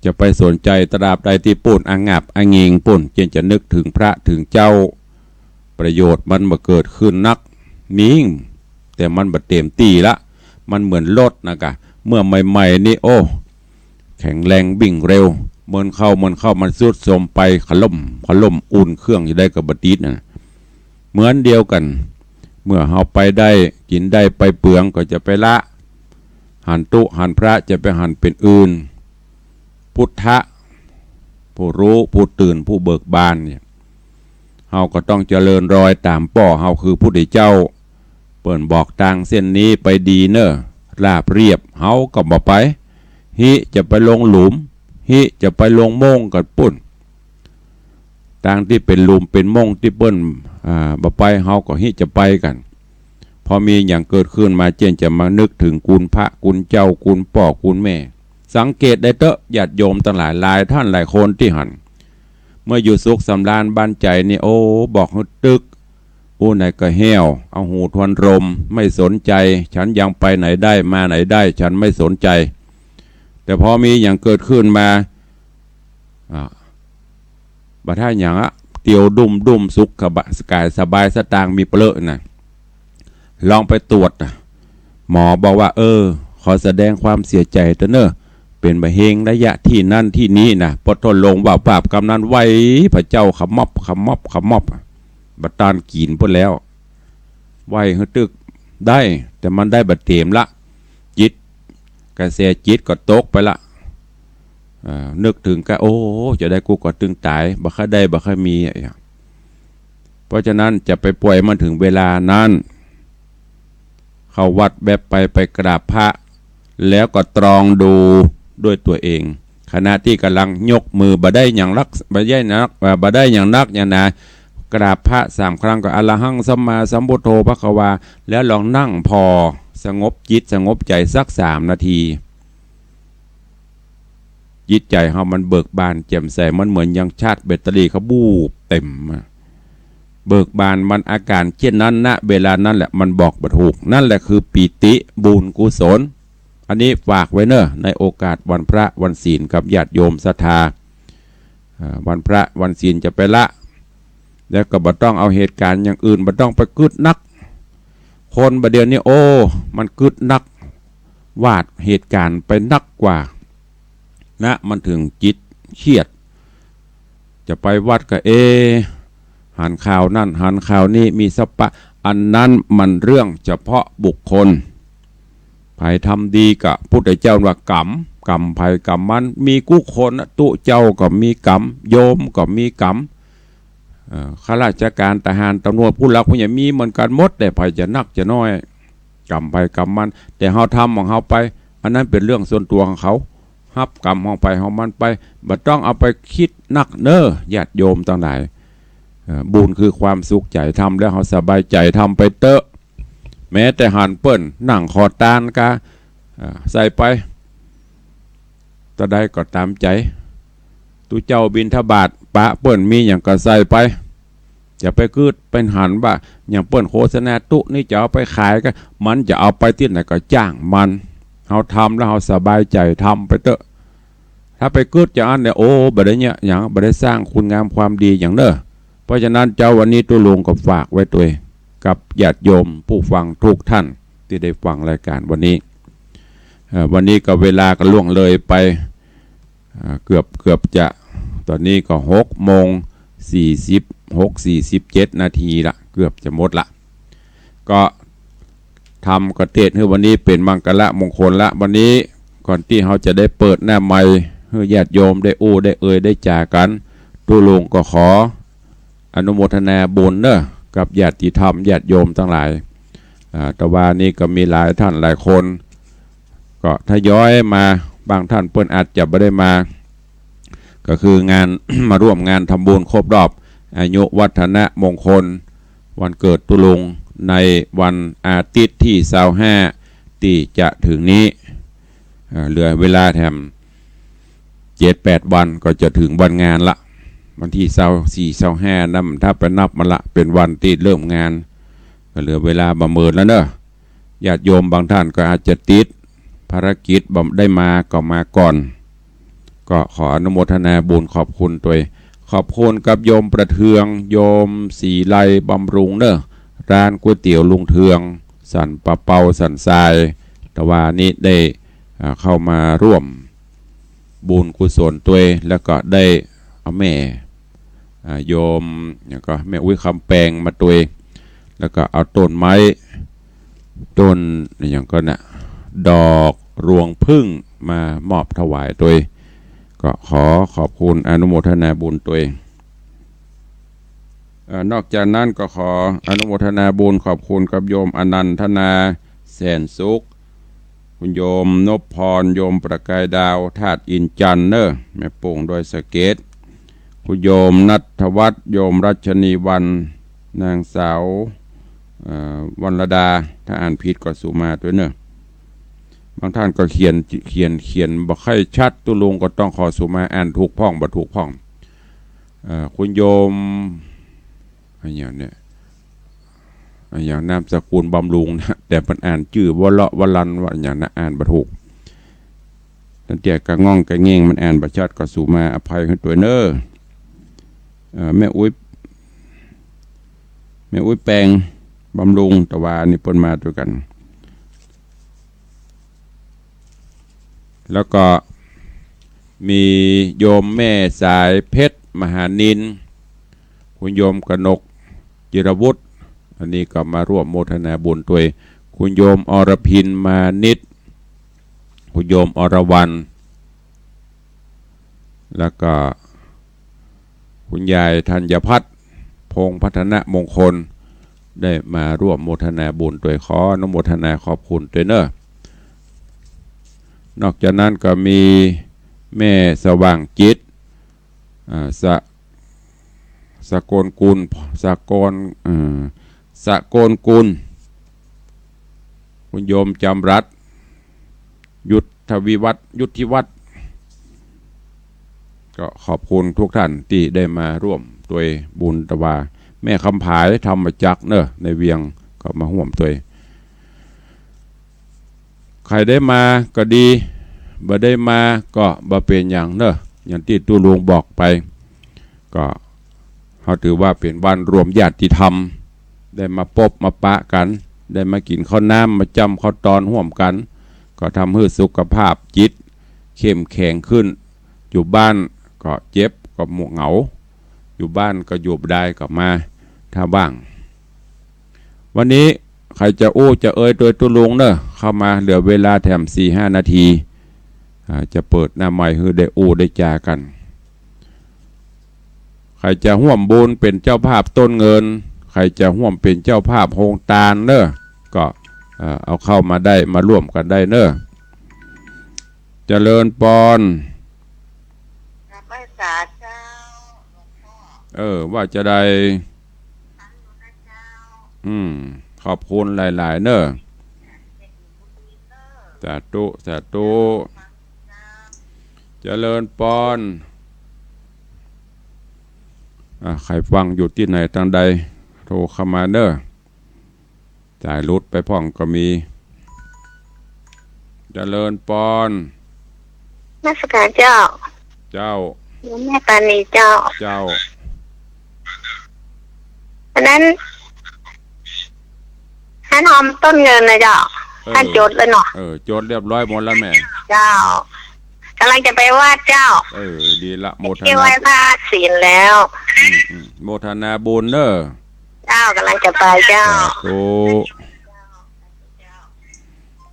จะไปสนใจ๋ตราบใดตี้ปู้นอะงับอะงิงปู้น จึงจะนึกเถิงพระเถิงเจ้า ประโยชน์มันบ่เกิดขึ้นนัก มี แต่มันบ่เต๋มตี้ละ มันเหมือนรถนะกะ เมื่อใหม่ๆ นี่ โอ้ แข็งแรงวิ่งเร็ว เมินเข้า เมินเข้า มันทรุดโทรมไป ขล่ม ขล่ม อุ่นเครื่องจะได้ก็บ่ติดนะ เหมือนเดียวกั๋น เมื่อเฮาไปได้ กิ๋นได้ ไปเปืองก็จะไปละ หันตุ๊หันพระจะไปหันเป๋นอื่น พุทธะ ผู้ฮู้ ผู้ตื่น ผู้เบิกบานเนี่ย เฮาก็ต้องเจริญรอยต๋ามป้อเฮาคือพุทธเจ้า เปิ้นบอกตางเส้นนี้ไปดีเน่อ ราบเรียบ เฮาก็บ่ไป ฮิจะไปลงหลุม ฮิจะไปลงโม่งกั๋นปุ้น ตางตี้เป๋นหลุมเป๋นโม่งตี้เปิ้น อ่า บ่ไป เฮาก็ฮิจะไปกั๋น พอมีหยังเกิดขึ้นมา เจ้นจะมานึกเถิงคุณพระคุณเจ้า คุณป้อคุณแม่ สังเกตได้เต๊อะ ญาติโยมตังหลาย หลายต้านหลายคนตี้หัน เมื่ออยู่สุขสำราญบันใจ๋นี่ โอ้ บอกหื้อตึก อู้ไหนก็แห้ว เอาหูทวนลม ไม่สนใจ๋ ฉันยังไปไหนได้ มาไหนได้ ฉันไม่สนใจ๋ แต่พอมีหยังเกิดขึ้นมา อ่า บ่ได้หยังอะ เตียวดุ้มๆ สุขสบาย สบายสตางค์มีเปลอะนะ ลองไปตรวจนะ หมอบอกว่า เออ ขอแสดงความเสียใจ๋เต๊อะเน่อ เป๋นมะเร็งระยะตี้นั้นตี้นี้นะ ปอทนลงวาบๆ กำนั้นไว พระเจ้า ขมับ ขมับ ขมับ บ่ต้านกิ๋นปุ้นแล้ว ไวหื้อตึก ได้ แต่มันได้บ่เต๋มละ จิต กระแสจิตก็ตกไปละ เอ่อ นึกเถิงกะ โอ้ จาใดกูก็ตึงต๋าย บ่ค่อยได้ บ่ค่อยมีอะ เพราะฉะนั้นจะไปป่วยมันเถิงเวลานั้น เข้าวัดแวบไป ไปกราบพระ แล้วก็ตรองดูด้วยตั๋วเอง ขณะตี้ก่ำลังยกมือ บ่ได้หยังนัก บ่ได้หยังนัก อ่า บ่ได้หยังนักหยังหนา กราบพระสามครั้งก็ อะระหังสัมมาสัมพุทโธภควา แล้วลองนั่งผ่อ สงบจิตสงบใจ๋สักสามนาที จิตใจ๋เฮามันเบิกบานแจ่มใส มันเหมือนยังชาร์จแบตเตอรี่เขาบูบเต๋มอะ เบิกบาน มันอาก๋านเจ้นนั้น ณ เวลานั้นแหละ มันบอกบ่ถูก นั่นแหละคือปีติบุญกุศล อันนี้ฝากไว้เน่อ ในโอกาสวันพระวันศีลกับญาติโยมศรัทธา อ่า วันพระวันศีลจะไปละ แล้วก็บ่ต้องเอาเหตุก๋ารณ์อย่างอื่น บ่ต้องไปกึ๊ดนัก คนบ่าเดี่ยวนี้ โอ้ มันกึ๊ดนัก วาดเหตุก๋ารณ์ไปนักกว่า นะ มันเถิงจิตเครียด จะไปวัดก็ เอ๊ะ หันข่าวนั่น หันข่าวนี้ มีสะปะ อันนั้นมันเรื่องเฉพาะบุคคล ใผทำดีกะ พุทธเจ้าว่ากรรม กรรมใผกรรมมัน มีกู้คนนะ ตุ๊เจ้าก็มีกรรม โยมก็มีกรรม เอ่อ ข้าราชก๋าน ทหาร ตำรวจ ผู้หลักผู้ใหญ่ มีเหมือนกั๋นหมด แต่ใผจะนักจะน้อย กรรมใผกรรมมัน แต่เฮาทำของเฮาไป อันนั้นเป๋นเรื่องส่วนตั๋วของเขา ฮับกรรมของใผของมันไป บ่ต้องเอาไปกึ๊ดนักเน่อ ญาติโยมตังหลาย เอ่อ บุญคือความสุขใจ๋ ทำแล้วเฮาสบายใจ๋ ทำไปเต๊อะ แม้แต่หันเปิ้นนั่งขอตานกา เอ่อ ใส่ไป เต้าใดก็ต๋ามใจ๋ ตุ๊เจ้าบิณฑบาต ปะเปิ้นมีหยังก็ใส่ไป จะไปกึ๊ดไปหันว่า อย่างเปิ้นโฆษณาตุ๊นี้จะเอาไปขายกา มันจะเอาไปตี้ไหนก็จ้างมัน เฮาทำแล้วเฮาสบายใจ๋ ทำไปเต๊อะ ถ้าไปกึ๊ดอย่างนั้นเนี่ย โอ้ บ่ได้เนี่ยหยัง บ่ได้สร้างคุณงามความดีหยังเน่อ เพราะฉะนั้นเจ๊าวันนี้ตุ๊ลุงก็ฝากไว้ตวย กับญาติโยมผู้ฟังทุกท่านตี้ได้ฟังรายก๋านวันนี้ เอ่อ วันนี้ก็เวลาก็ล่วงเลยไป อ่า เกือบ เกือบจะ ต๋อนนี้ก็หกโมงสี่สิบหก สี่สิบเจ็ดนาทีละ เกือบจะหมดละ ก็ธรรมก็เตศน์หื้อวันนี้เป๋นมังคละมงคลละ วันนี้ก่อนตี้เฮาจะได้เปิดหน้าไมค์หื้อญาติโยมได้อู้ได้เอ่ยได้จ๋ากั๋น ตุ๊ลุงก็ขอ อนุโมทนาบุญเน่อ กับญาติธรรมญาติโยมตังหลาย อ่า ตะวานี้ก็มีหลายต้านหลายคน ก็ทยอยมา บางต้านเปิ้นอาจจะบ่ได้มา ก็คืองาน มาร่วมงานทำบุญครบรอบอายุวัฒนมงคล วันเกิดตุ๊ลุง ในวันอาทิตย์ตี้ซาวห้าตี้จะเถิงนี้ อ่า เหลือเวลาแถม เจ็ดแปดวันก็จะเถิงวันงานละ วันตี้ซาวสี่ ซาวห้านั้น ถ้าไปนับมาละ เป๋นวันตี้เริ่มงาน ก็เหลือเวลาบ่เมินแล้วเน่อ ญาติโยมบางต้านก็อาจจะติดภารกิจบ่ได้มาก็มาก่อน ก็ขออนุโมทนาบุญขอบคุณตวย ขอบคุณกับโยมประเทือง โยมศรีไลบำรุงเน่อ ร้านก๋วยเตี๋ยวลุงเทือง สันป่าเปา สันทราย ตะวานี้ได้ อ่า เข้ามาร่วมบุญกุศลตวย แล้วก็ได้เอาแม่ อ่า โยม หยังก่อ แม่อุ๊ยคำแปงมาตวย แล้วก็เอาต้นไม้ ต้น หยังก่อนะ ดอกรวงผึ้งมามอบถวายตวย ก็ขอขอบคุณอนุโมทนาบุญตวย เอ่อ นอกจากนั้นก็ขออนุโมทนาบุญขอบคุณกับโยมอนันทนา แสนสุข คุณโยมนพพร โยมประกายดาว ธาตุอินทร์จันทร์เนอะ แม่โป่งดอยสะเก็ด คุณโยมณัฐวัฒน์ โยมรัชนีวรรณ นางสาว เอ่อ วรรณดา ถ้าอ่านผิดก็สุมาตวยเนอะ บางท่านก็เขียน เขียน เขียนบ่ค่อยชัด ตุ๊ลุงก็ต้องขอสุมาอ่านถูกพ่องบ่ถูกพ่อง เอ่อ คุณโยม อะหยังเนี่ย อะหยังนามสกุลบำรุงนะ แต่มันอ่านจื้อวะเลาะวะลันวะหยังนะ อ่านบ่ถูก ตั้งแต่กะง่องกะแง่งมันอ่านบ่ชัดก็สุมาอภัยหื้อตวยเนอะ เอ่อ แม่อุ๊ย แม่อุ๊ยแปงบำรุง ตะวานี้เปิ้นมาตวยกั๋น แล้วก็มีโยมแม่สายเพชร มหานิน คุณโยมกนก จิรวุฒิ อันนี้ก็มาร่วมโมทนาบุญตวย คุณโยมอรพิน มานิต คุณโยมอรวรรณ แล้วก็ คุณยายธัญพัฒน์ พงษ์พัฒนมงคล ได้มาร่วมโมทนาบุญตวย ขออนุโมทนาขอบคุณตวยเนอะ นอกจากนั้นก็มีแม่สว่างจิต อ่า สะ สะกลกุล สะกล เอ่อ สะกลกุล คุณโยมจำรัด ยุทธวิวัฒน์ ยุทธิวัฒน์ ก็ขอบคุณทุกท่านตี้ได้มาร่วมตวยบุญตะวา แม่คำผาย ธรรมจักรเนอะ ในเวียงก็มาฮ่วมตวย ใผได้มาก็ดี บ่ได้มาก็บ่เป๋นหยังเนอะ อย่างตี้ตุ๊ลุงบอกไป ก็เฮาถือว่าเป๋นวันรวมญาติธรรม ได้มาปบมาปะกั๋น ได้มากิ๋นข้าวน้ำ มาจ้ำข้าวตอนฮ่วมกั๋น ก็ทำหื้อสุขภาพจิตเข้มแข็งขึ้น อยู่บ้านก็เจ็บก็เหงา อยู่บ้านก็อยู่บ่ได้ก็มา ถ้าว่าง วันนี้ใผจะอู้จะเอยตวยตุ๊ลุงเนอะ เข้ามาเหลือเวลาแถมสี่ห้านาที อ่า จะเปิดหน้าไมค์หื้อได้อู้ได้จ๋ากั๋น ใผจะฮ่วมบุญเป๋นเจ้าภาพต้นเงิน ใผจะฮ่วมเป๋นเจ้าภาพโฮงตานเนอะ ก็ เอ่อ เอาเข้ามาได้ มาร่วมกั๋นได้เนอะ เจริญปอน กราบไหว้สาเจ้า หลวงพ่อ เออ ว่าจะได้ อืม ขอบคุณหลายๆ เนอะ สาธุ สาธุ เจริญปอน อ่ะ ใผฟังอยู่ตี้ไหนตางใด โทรเข้ามาเนอะ สายหลุดไปพ่องก็มี เจริญปอน นมัสก๋านเจ้า เจ้า โยมแม่ปราณีเจ้า เจ้า อันนั้น หันหอมต้นเงินนะเจ้า เออ หันจดแล้วเนาะ เออ จดเรียบร้อยหมดแล้วแม่ เจ้า ก๋ำลังจะไปวัดเจ้า เออ ดีละ โมทนา เตรียมไหว้พระศีลแล้ว อืม อืม โมทนาบุญเนอะ เจ้า ก๋ำลังจะไปเจ้า สาธุ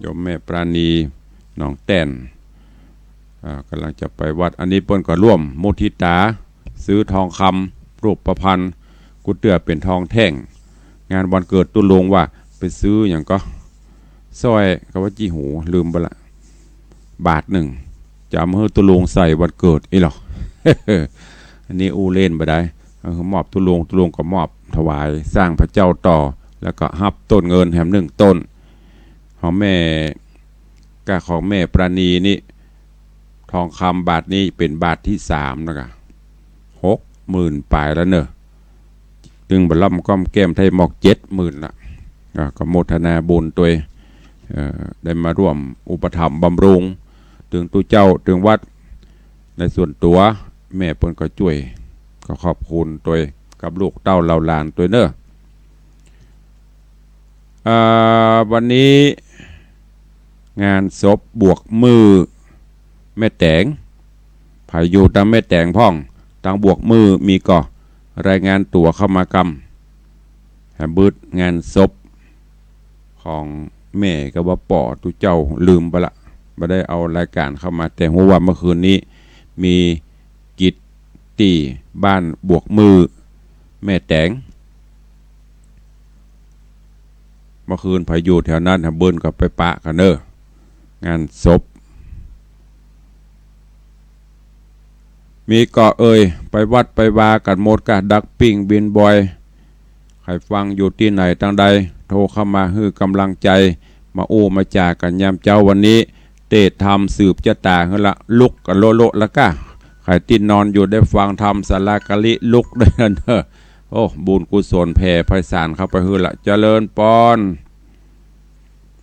โยมแม่ปราณี หนองแต้น อ่า ก๋ำลังจะไปวัด อันนี้เปิ้นก็ร่วมมุทิตา ซื้อทองคำ รูปพรรณ กู้เตื้อเป๋นทองแท่ง งานวันเกิดตุ๊ลุงว่า ไปซื้อหยังก่อ สร้อย ก็ว่าจี้หู ลืมไปละ บาทนึ่ง จะเอามาหื้อตุ๊ลุงใส่วันเกิดอี้หรอ อันนี้อู้เล่นบ่ได้ เออ มอบตุ๊ลุง ตุ๊ลุงก็มอบถวายสร้างพระเจ้าต่อ แล้วก็ฮับต้นเงินแถมนึ่งต้น ของแม่ ก้าของแม่ปราณีนี่ ทองคำบาทนี้เป๋นบาทตี้สามแล้วก่ะ หกหมื่นป๋ายแล้วเนอะ ตึงบ่าล่ำก้อมแก้มไทยหมอกเจ็ดหมื่นละ อ่า ก็โมทนาบุญตวย เอ่อ ได้มาร่วมอุปถัมภ์บำรุง ตึงตุ๊เจ้า ตึงวัด ในส่วนตั๋ว แม่เปิ้นก็จ้วย ก็ขอบคุณตวย กับลูกเต้าเหล่าหลานตวยเนอะ อ่า วันนี้งานศพบวกมื้อแม่แต๋ง ใผอยู่ตางแม่แต๋งพ่อง ตางบวกมื้อมีก่อ รายงานตั๋วเข้ามากำ หาบึดงานศพของแม่กับว่าป้อตุ๊เจ้าลืมไปละ บ่ได้เอารายการเข้ามา แต่ฮู้ว่าเมื่อคืนนี้มีกิจตี้บ้านบวกมื้อแม่แต๋ง เมื่อคืนใผอยู่แถวนั้น หาบึดก็ไปปะกั๋นเน่อ งานศพ มีก่อเอ่ย ไปวัดไปวากั๋นหมดก่ะ ดักปิ้งบินบอย ใผฟังอยู่ตี้ไหนตางใด โทรเข้ามาหื้อก๋ำลังใจ๋ มาอู้มาจ๋ากั๋นยามเจ๊าวันนี้ เตศน์ธรรมสืบจะต๋าหื้อละ ลุกกั๋นโละๆ ละก้า ใผตี้นอนอยู่ได้ฟังธรรมสาราการิลุกด้วยเน่อ โอ้ บุญกุศลแผ่ไพศาลเข้าไปหื้อละ เจริญปอน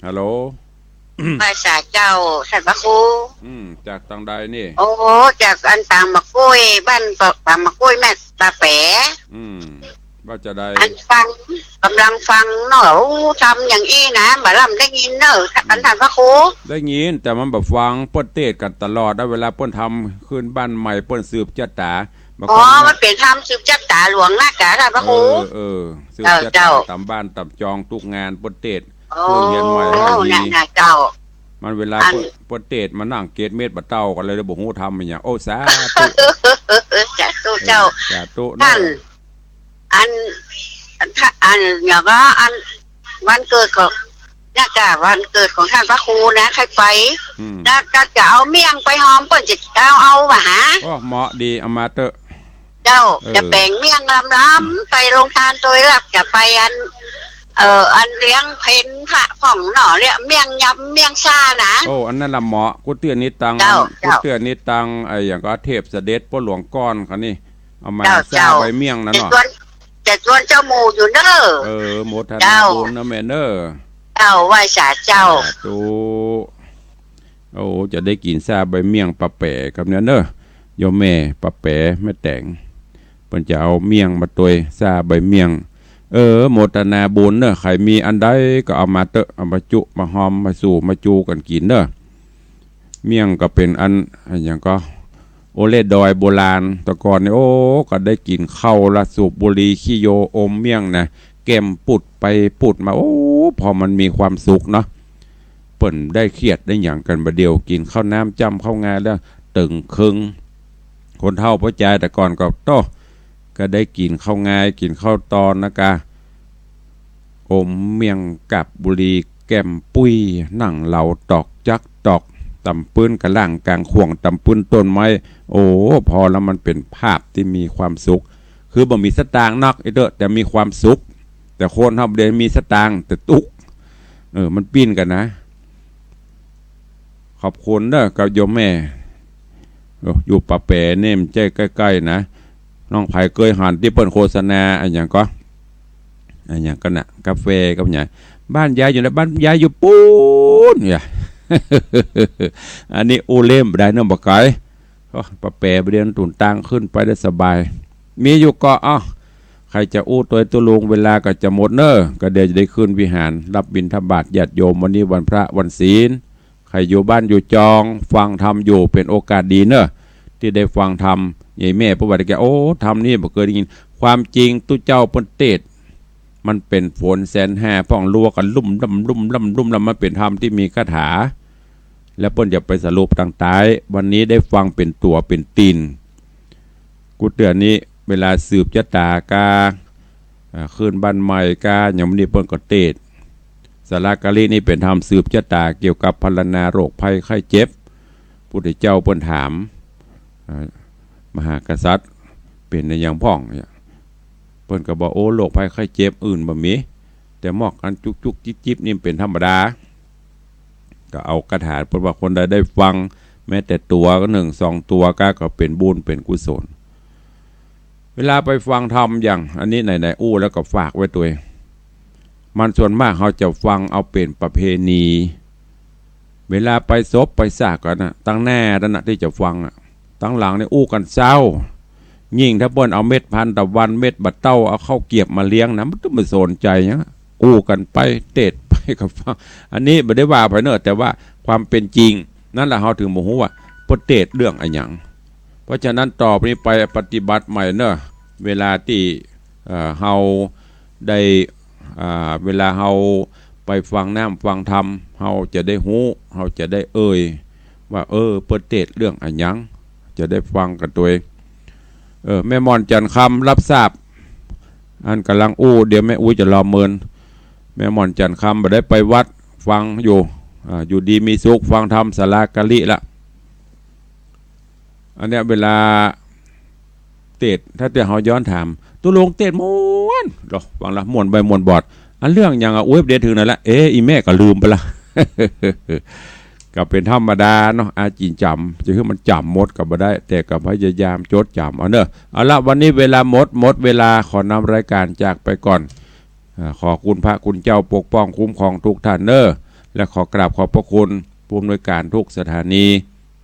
ฮัลโหล ไหว้สาเจ้า ต้านพระครู อืม จากตางใดนี่ โอ้ จากอันตางมะกล้วย บ้านตางมะกล้วย แม่ตาแป๋ อืม ว่าจะใด อันฟัง ก๋ำลังฟังเนาะ อู้ ธรรมอย่างอี้นะ บ่าล่ำได้ยินเน่อ อืม อันต้านพระครู ได้ยิน แต่มันบ่ฟัง เปิ้นเตศน์กั๋นตลอดนะ เวลาเปิ้นทำขึ้นบ้านใหม่ เปิ้นสืบจะต๋า บ่ อ๋อ ฟังนะ มันเป๋นธรรมสืบจะต๋าหลวงนะก้า ต้านพระครู เออ เออ สืบจะต๋า เจ้า ต๋ามบ้านต๋ามจองตุ๊กงาน เปิ้นเตศน์ โอ้ เปิ้นเฮียนใหม่ให้ดี น่ะ น่ะ เจ้า มันเวลา อัน เปิ้น เปิ้นเตศน์มานั่งเกตเม็ดบ่าเต้ากั๋นเลย บ่ฮู้ธรรมอะหยัง โอ้ สาธุ สาธุเจ้า เออ สาธุเน่อ ต้าน อัน อัน อัน อย่างว่า อัน วันเกิดของ เนี่ยก้า วันเกิดของต้านพระครูนะ ใค่ไป อืม แล้วก็จะเอาเมี่ยงไปหอม เปิ้นจะเอา เอาบ่าหา โอ้ เหมาะดี เอามาเต๊อะ เจ้า เออ จะแป๋งเมี่ยงลำๆ ไปโฮงตานตวยหลัก จะไปอัน เอ่อ อันเลี้ยงเพลพระพ่องเนาะ เลี้ยงเมี่ยงยำเมี่ยงซ่านะ โอ้ อันนั้นละเหมาะ กูเตื้อนี่ตาง เจ้า กูเตื้อนี่ตาง ไอ้หยังก็เทพเสด็จป้อหลวงก้อนเขานี่ เอามา เจ้า ซ่า เจ้า ใบเมี่ยงนะเนาะ จะจวน จะจวนเจ้าหมู่อยู่เน่อ เออ โมทนา เจ้า บุญนะแม่เน่อ เจ้า ไหว้สาเจ้า สาธุ โอ้ จะได้กิ๋นซ่าใบเมี่ยงป้าแป๋กับเนี่ยเน่อ โยมแม่ป้าแป๋แม่แต๋ง เปิ้นจะเอาเมี่ยงมาตวย ซ่าใบเมี่ยง เออ โมทนาบุญเน่อ ใผมีอันใดก็เอามาเต๊อะ เอามาจุ มาหอม มาสู่ มาจูกั๋นกิ๋นเน่อ เมี่ยงก็เป๋นอัน อันหยังก็ โอเล่ดอยโบราณ แต่ก่อนนี่ โอ้ ก็ได้กิ๋นข้าวละสูบบุหรี่ขี้โยอมเมี่ยงนะ แก้มปุดไปปุดมา โอ้ พอมันมีความสุขเนาะ เปิ้นได้เครียดได้หยังกั๋นบ่าเดี่ยว กิ๋นข้าวน้ำจ้ำข้าวงาแล้วเติ่งเคิง คนเฒ่าป้อจายแต่ก่อนก็ โต้ ก็ได้กิ๋นข้าวงา กิ๋นข้าวตอนนะก้า อมเมี่ยงกับบุหรี่แก้มปุ้ย นั่งเหลาตอกจั๊กตอก ต๋ามปื๊นกะล่างก๋างข่วง ต๋ามปื๊นต้นไม้ โอ้ พอแล้วมันเป๋นภาพตี้มีความสุข คือบ่มีสตางค์นัก ไอ้เต๊อะ แต่มีความสุข แต่คนเฮาบ่ได้มีสตางค์ แต่ตุ๊กข์ เออ มันปิ้นกั๋นนะ ขอบคุณเน่อกับโยมแม่ โอ้ อยู่ป้าแป๋นี่มันใจ้ใก้ๆ นะ น้องใผเกยหันตี้เปิ้นโฆษณา อะหยังก็ อะหยังก็น่ะ กาแฟกับหยัง บ้านยายอยู่ไหน บ้านยายอยู่ปู๊นเนี่ย อันนี้อู้เล่นบ่ได้เน่อ บ่ไก๋ โอ้ ป้าแป๋บ่าเดี่ยวนั้นตุ๊นตางขึ้นไปได้สบาย มีอยู่ก่อ เอ้า ใผจะอู้ตวยตุ๊ลุง เวลาก็จะหมดเน่อ ก็เดี๋ยวจะได้ขึ้นวิหาร รับบิณฑบาตญาติโยม วันนี้วันพระวันศีล ใผอยู่บ้านอยู่จอง ฟังธรรมอยู่ เป๋นโอกาสดีเน่อ ตี้ได้ฟังธรรม ยายแม่ประวัติแก โอ้ ธรรมนี่บ่เกยได้ยิน ความจริงตุ๊เจ้าเปิ้นเตศน์ มันเป๋นฝนแสนห้าพ่อง ลัวกั๋นลุ่มล่ำลุ่มล่ำลุ่มล่ำ มันเป๋นธรรมตี้มีคาถา แล้วเปิ้นจะไปสรุปตางใต้ วันนี้ได้ฟังเป๋นตั๋วเป๋นตี๋น กูเตื้อนี้ เวลาสืบจะต๋ากา อ่า ขึ้นบ้านใหม่กา อย่างนี้เปิ้นก็เตศน์ สาราการินี่เป๋นธรรมสืบจะต๋าเกี่ยวกับพรรณนาโรคภัยไข้เจ็บ พุทธเจ้าเปิ้นถาม อ่า มหากษัตริย์ เป๋นอะหยังพ่องเนี่ย เปิ้นก็บอก โอ้ โรคภัยไข้เจ็บอื่นบ่มี แต่มอกอันจุกจุกจิบจิบนี่เป๋นธรรมดา ก็เอาคาถา เปิ้นว่าคนใดได้ฟังแม้แต่ตั๋วนึ่งสองตั๋วกา ก็เป๋นบุญเป๋นกุศล เวลาไปฟังธรรมอย่างอันนี้ไหนๆ อู้แล้วก็ฝากไว้ตวย มันส่วนมากเฮาจะฟังเอาเป๋นประเพณี เวลาไปศพไปซากกั๋นน่ะ ตางหน้านั้นน่ะตี้จะฟังอะ ตางหลังนี่อู้กั๋นเศร้า ยิ่งถ้าเปิ้นเอาเม็ดทานตะวัน เม็ดบ่าเต้า เอาข้าวเกียบมาเลี้ยงนะ มันก็บ่สนใจ๋หยังอะ อู้กั๋นไป เตสน์ไปก็ฟัง อันนี้บ่ได้ว่าใผเน่อ แต่ว่าความเป๋นจริง นั่นแหละเฮาเถิงบ่ฮู้ว่าเปิ้นเตสน์เรื่องอะหยัง เพราะฉะนั้นต่อไปนี้ไปปฏิบัติใหม่เน่อ เวลาตี้ เอ่อ เฮาได้ อ่า เวลาเฮาไปฟังน้ำฟังธรรม เฮาจะได้ฮู้ เฮาจะได้เอ่ยว่า เออ เปิ้นเตสน์เรื่องอะหยัง จะได้ฟังกั๋นตวย เออ แม่หม่อนจันทร์คำ รับทราบ อันก่ำลังอู้ เดี๋ยวแม่อุ๊ยจะลอเมิน แม่หม่อนจันทร์คำ บ่ได้ไปวัด ฟังอยู่ อ่า อยู่ดีมีสุข ฟังธรรมศาลากะลิละ อันเนี้ยเวลาเตสน์ ถ้าเตสน์เฮาย้อนถาม ตกลงเตสน์ม่วนเหรอ ฟังละม่วนใบ้ม่วนบอด อันเรื่องหยังอะ อุ๊ย เดี๋ยวเถิงนั่นละ เอ๊ะ อี่แม่ก็ลืมไปละ ก็เป๋นธรรมดาเนาะ อาจจะจ๋ำ จะหื้อมันจ๋ำหมดก็บ่ได้ แต่ก็พยายามจดจ๋ำเอาเน่อ เอาละ วันนี้เวลาหมด หมดเวลา ขอนำรายการจากไปก่อน อ่า ขอคุณพระคุณเจ้าปกป้องคุ้มครองทุกท่านเน่อ และขอกราบขอบพระคุณผู้อำนวยการทุกสถานี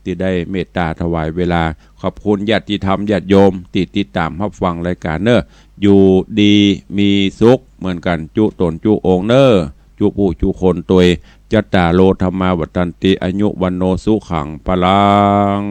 ตี้ได้เมตตาถวายเวลา ขอบคุณญาติธรรมญาติโยมตี้ติดต๋ามฮับฟังรายการเน่อ อยู่ดีมีสุขเหมือนกั๋นจุ๊ต๋นจุ๊องค์เน่อ จุ๊ผู้จุ๊คนตวย จัตตาโร ธัมมา วัฑฒันติ อายุ วัณโณ สุขัง พลัง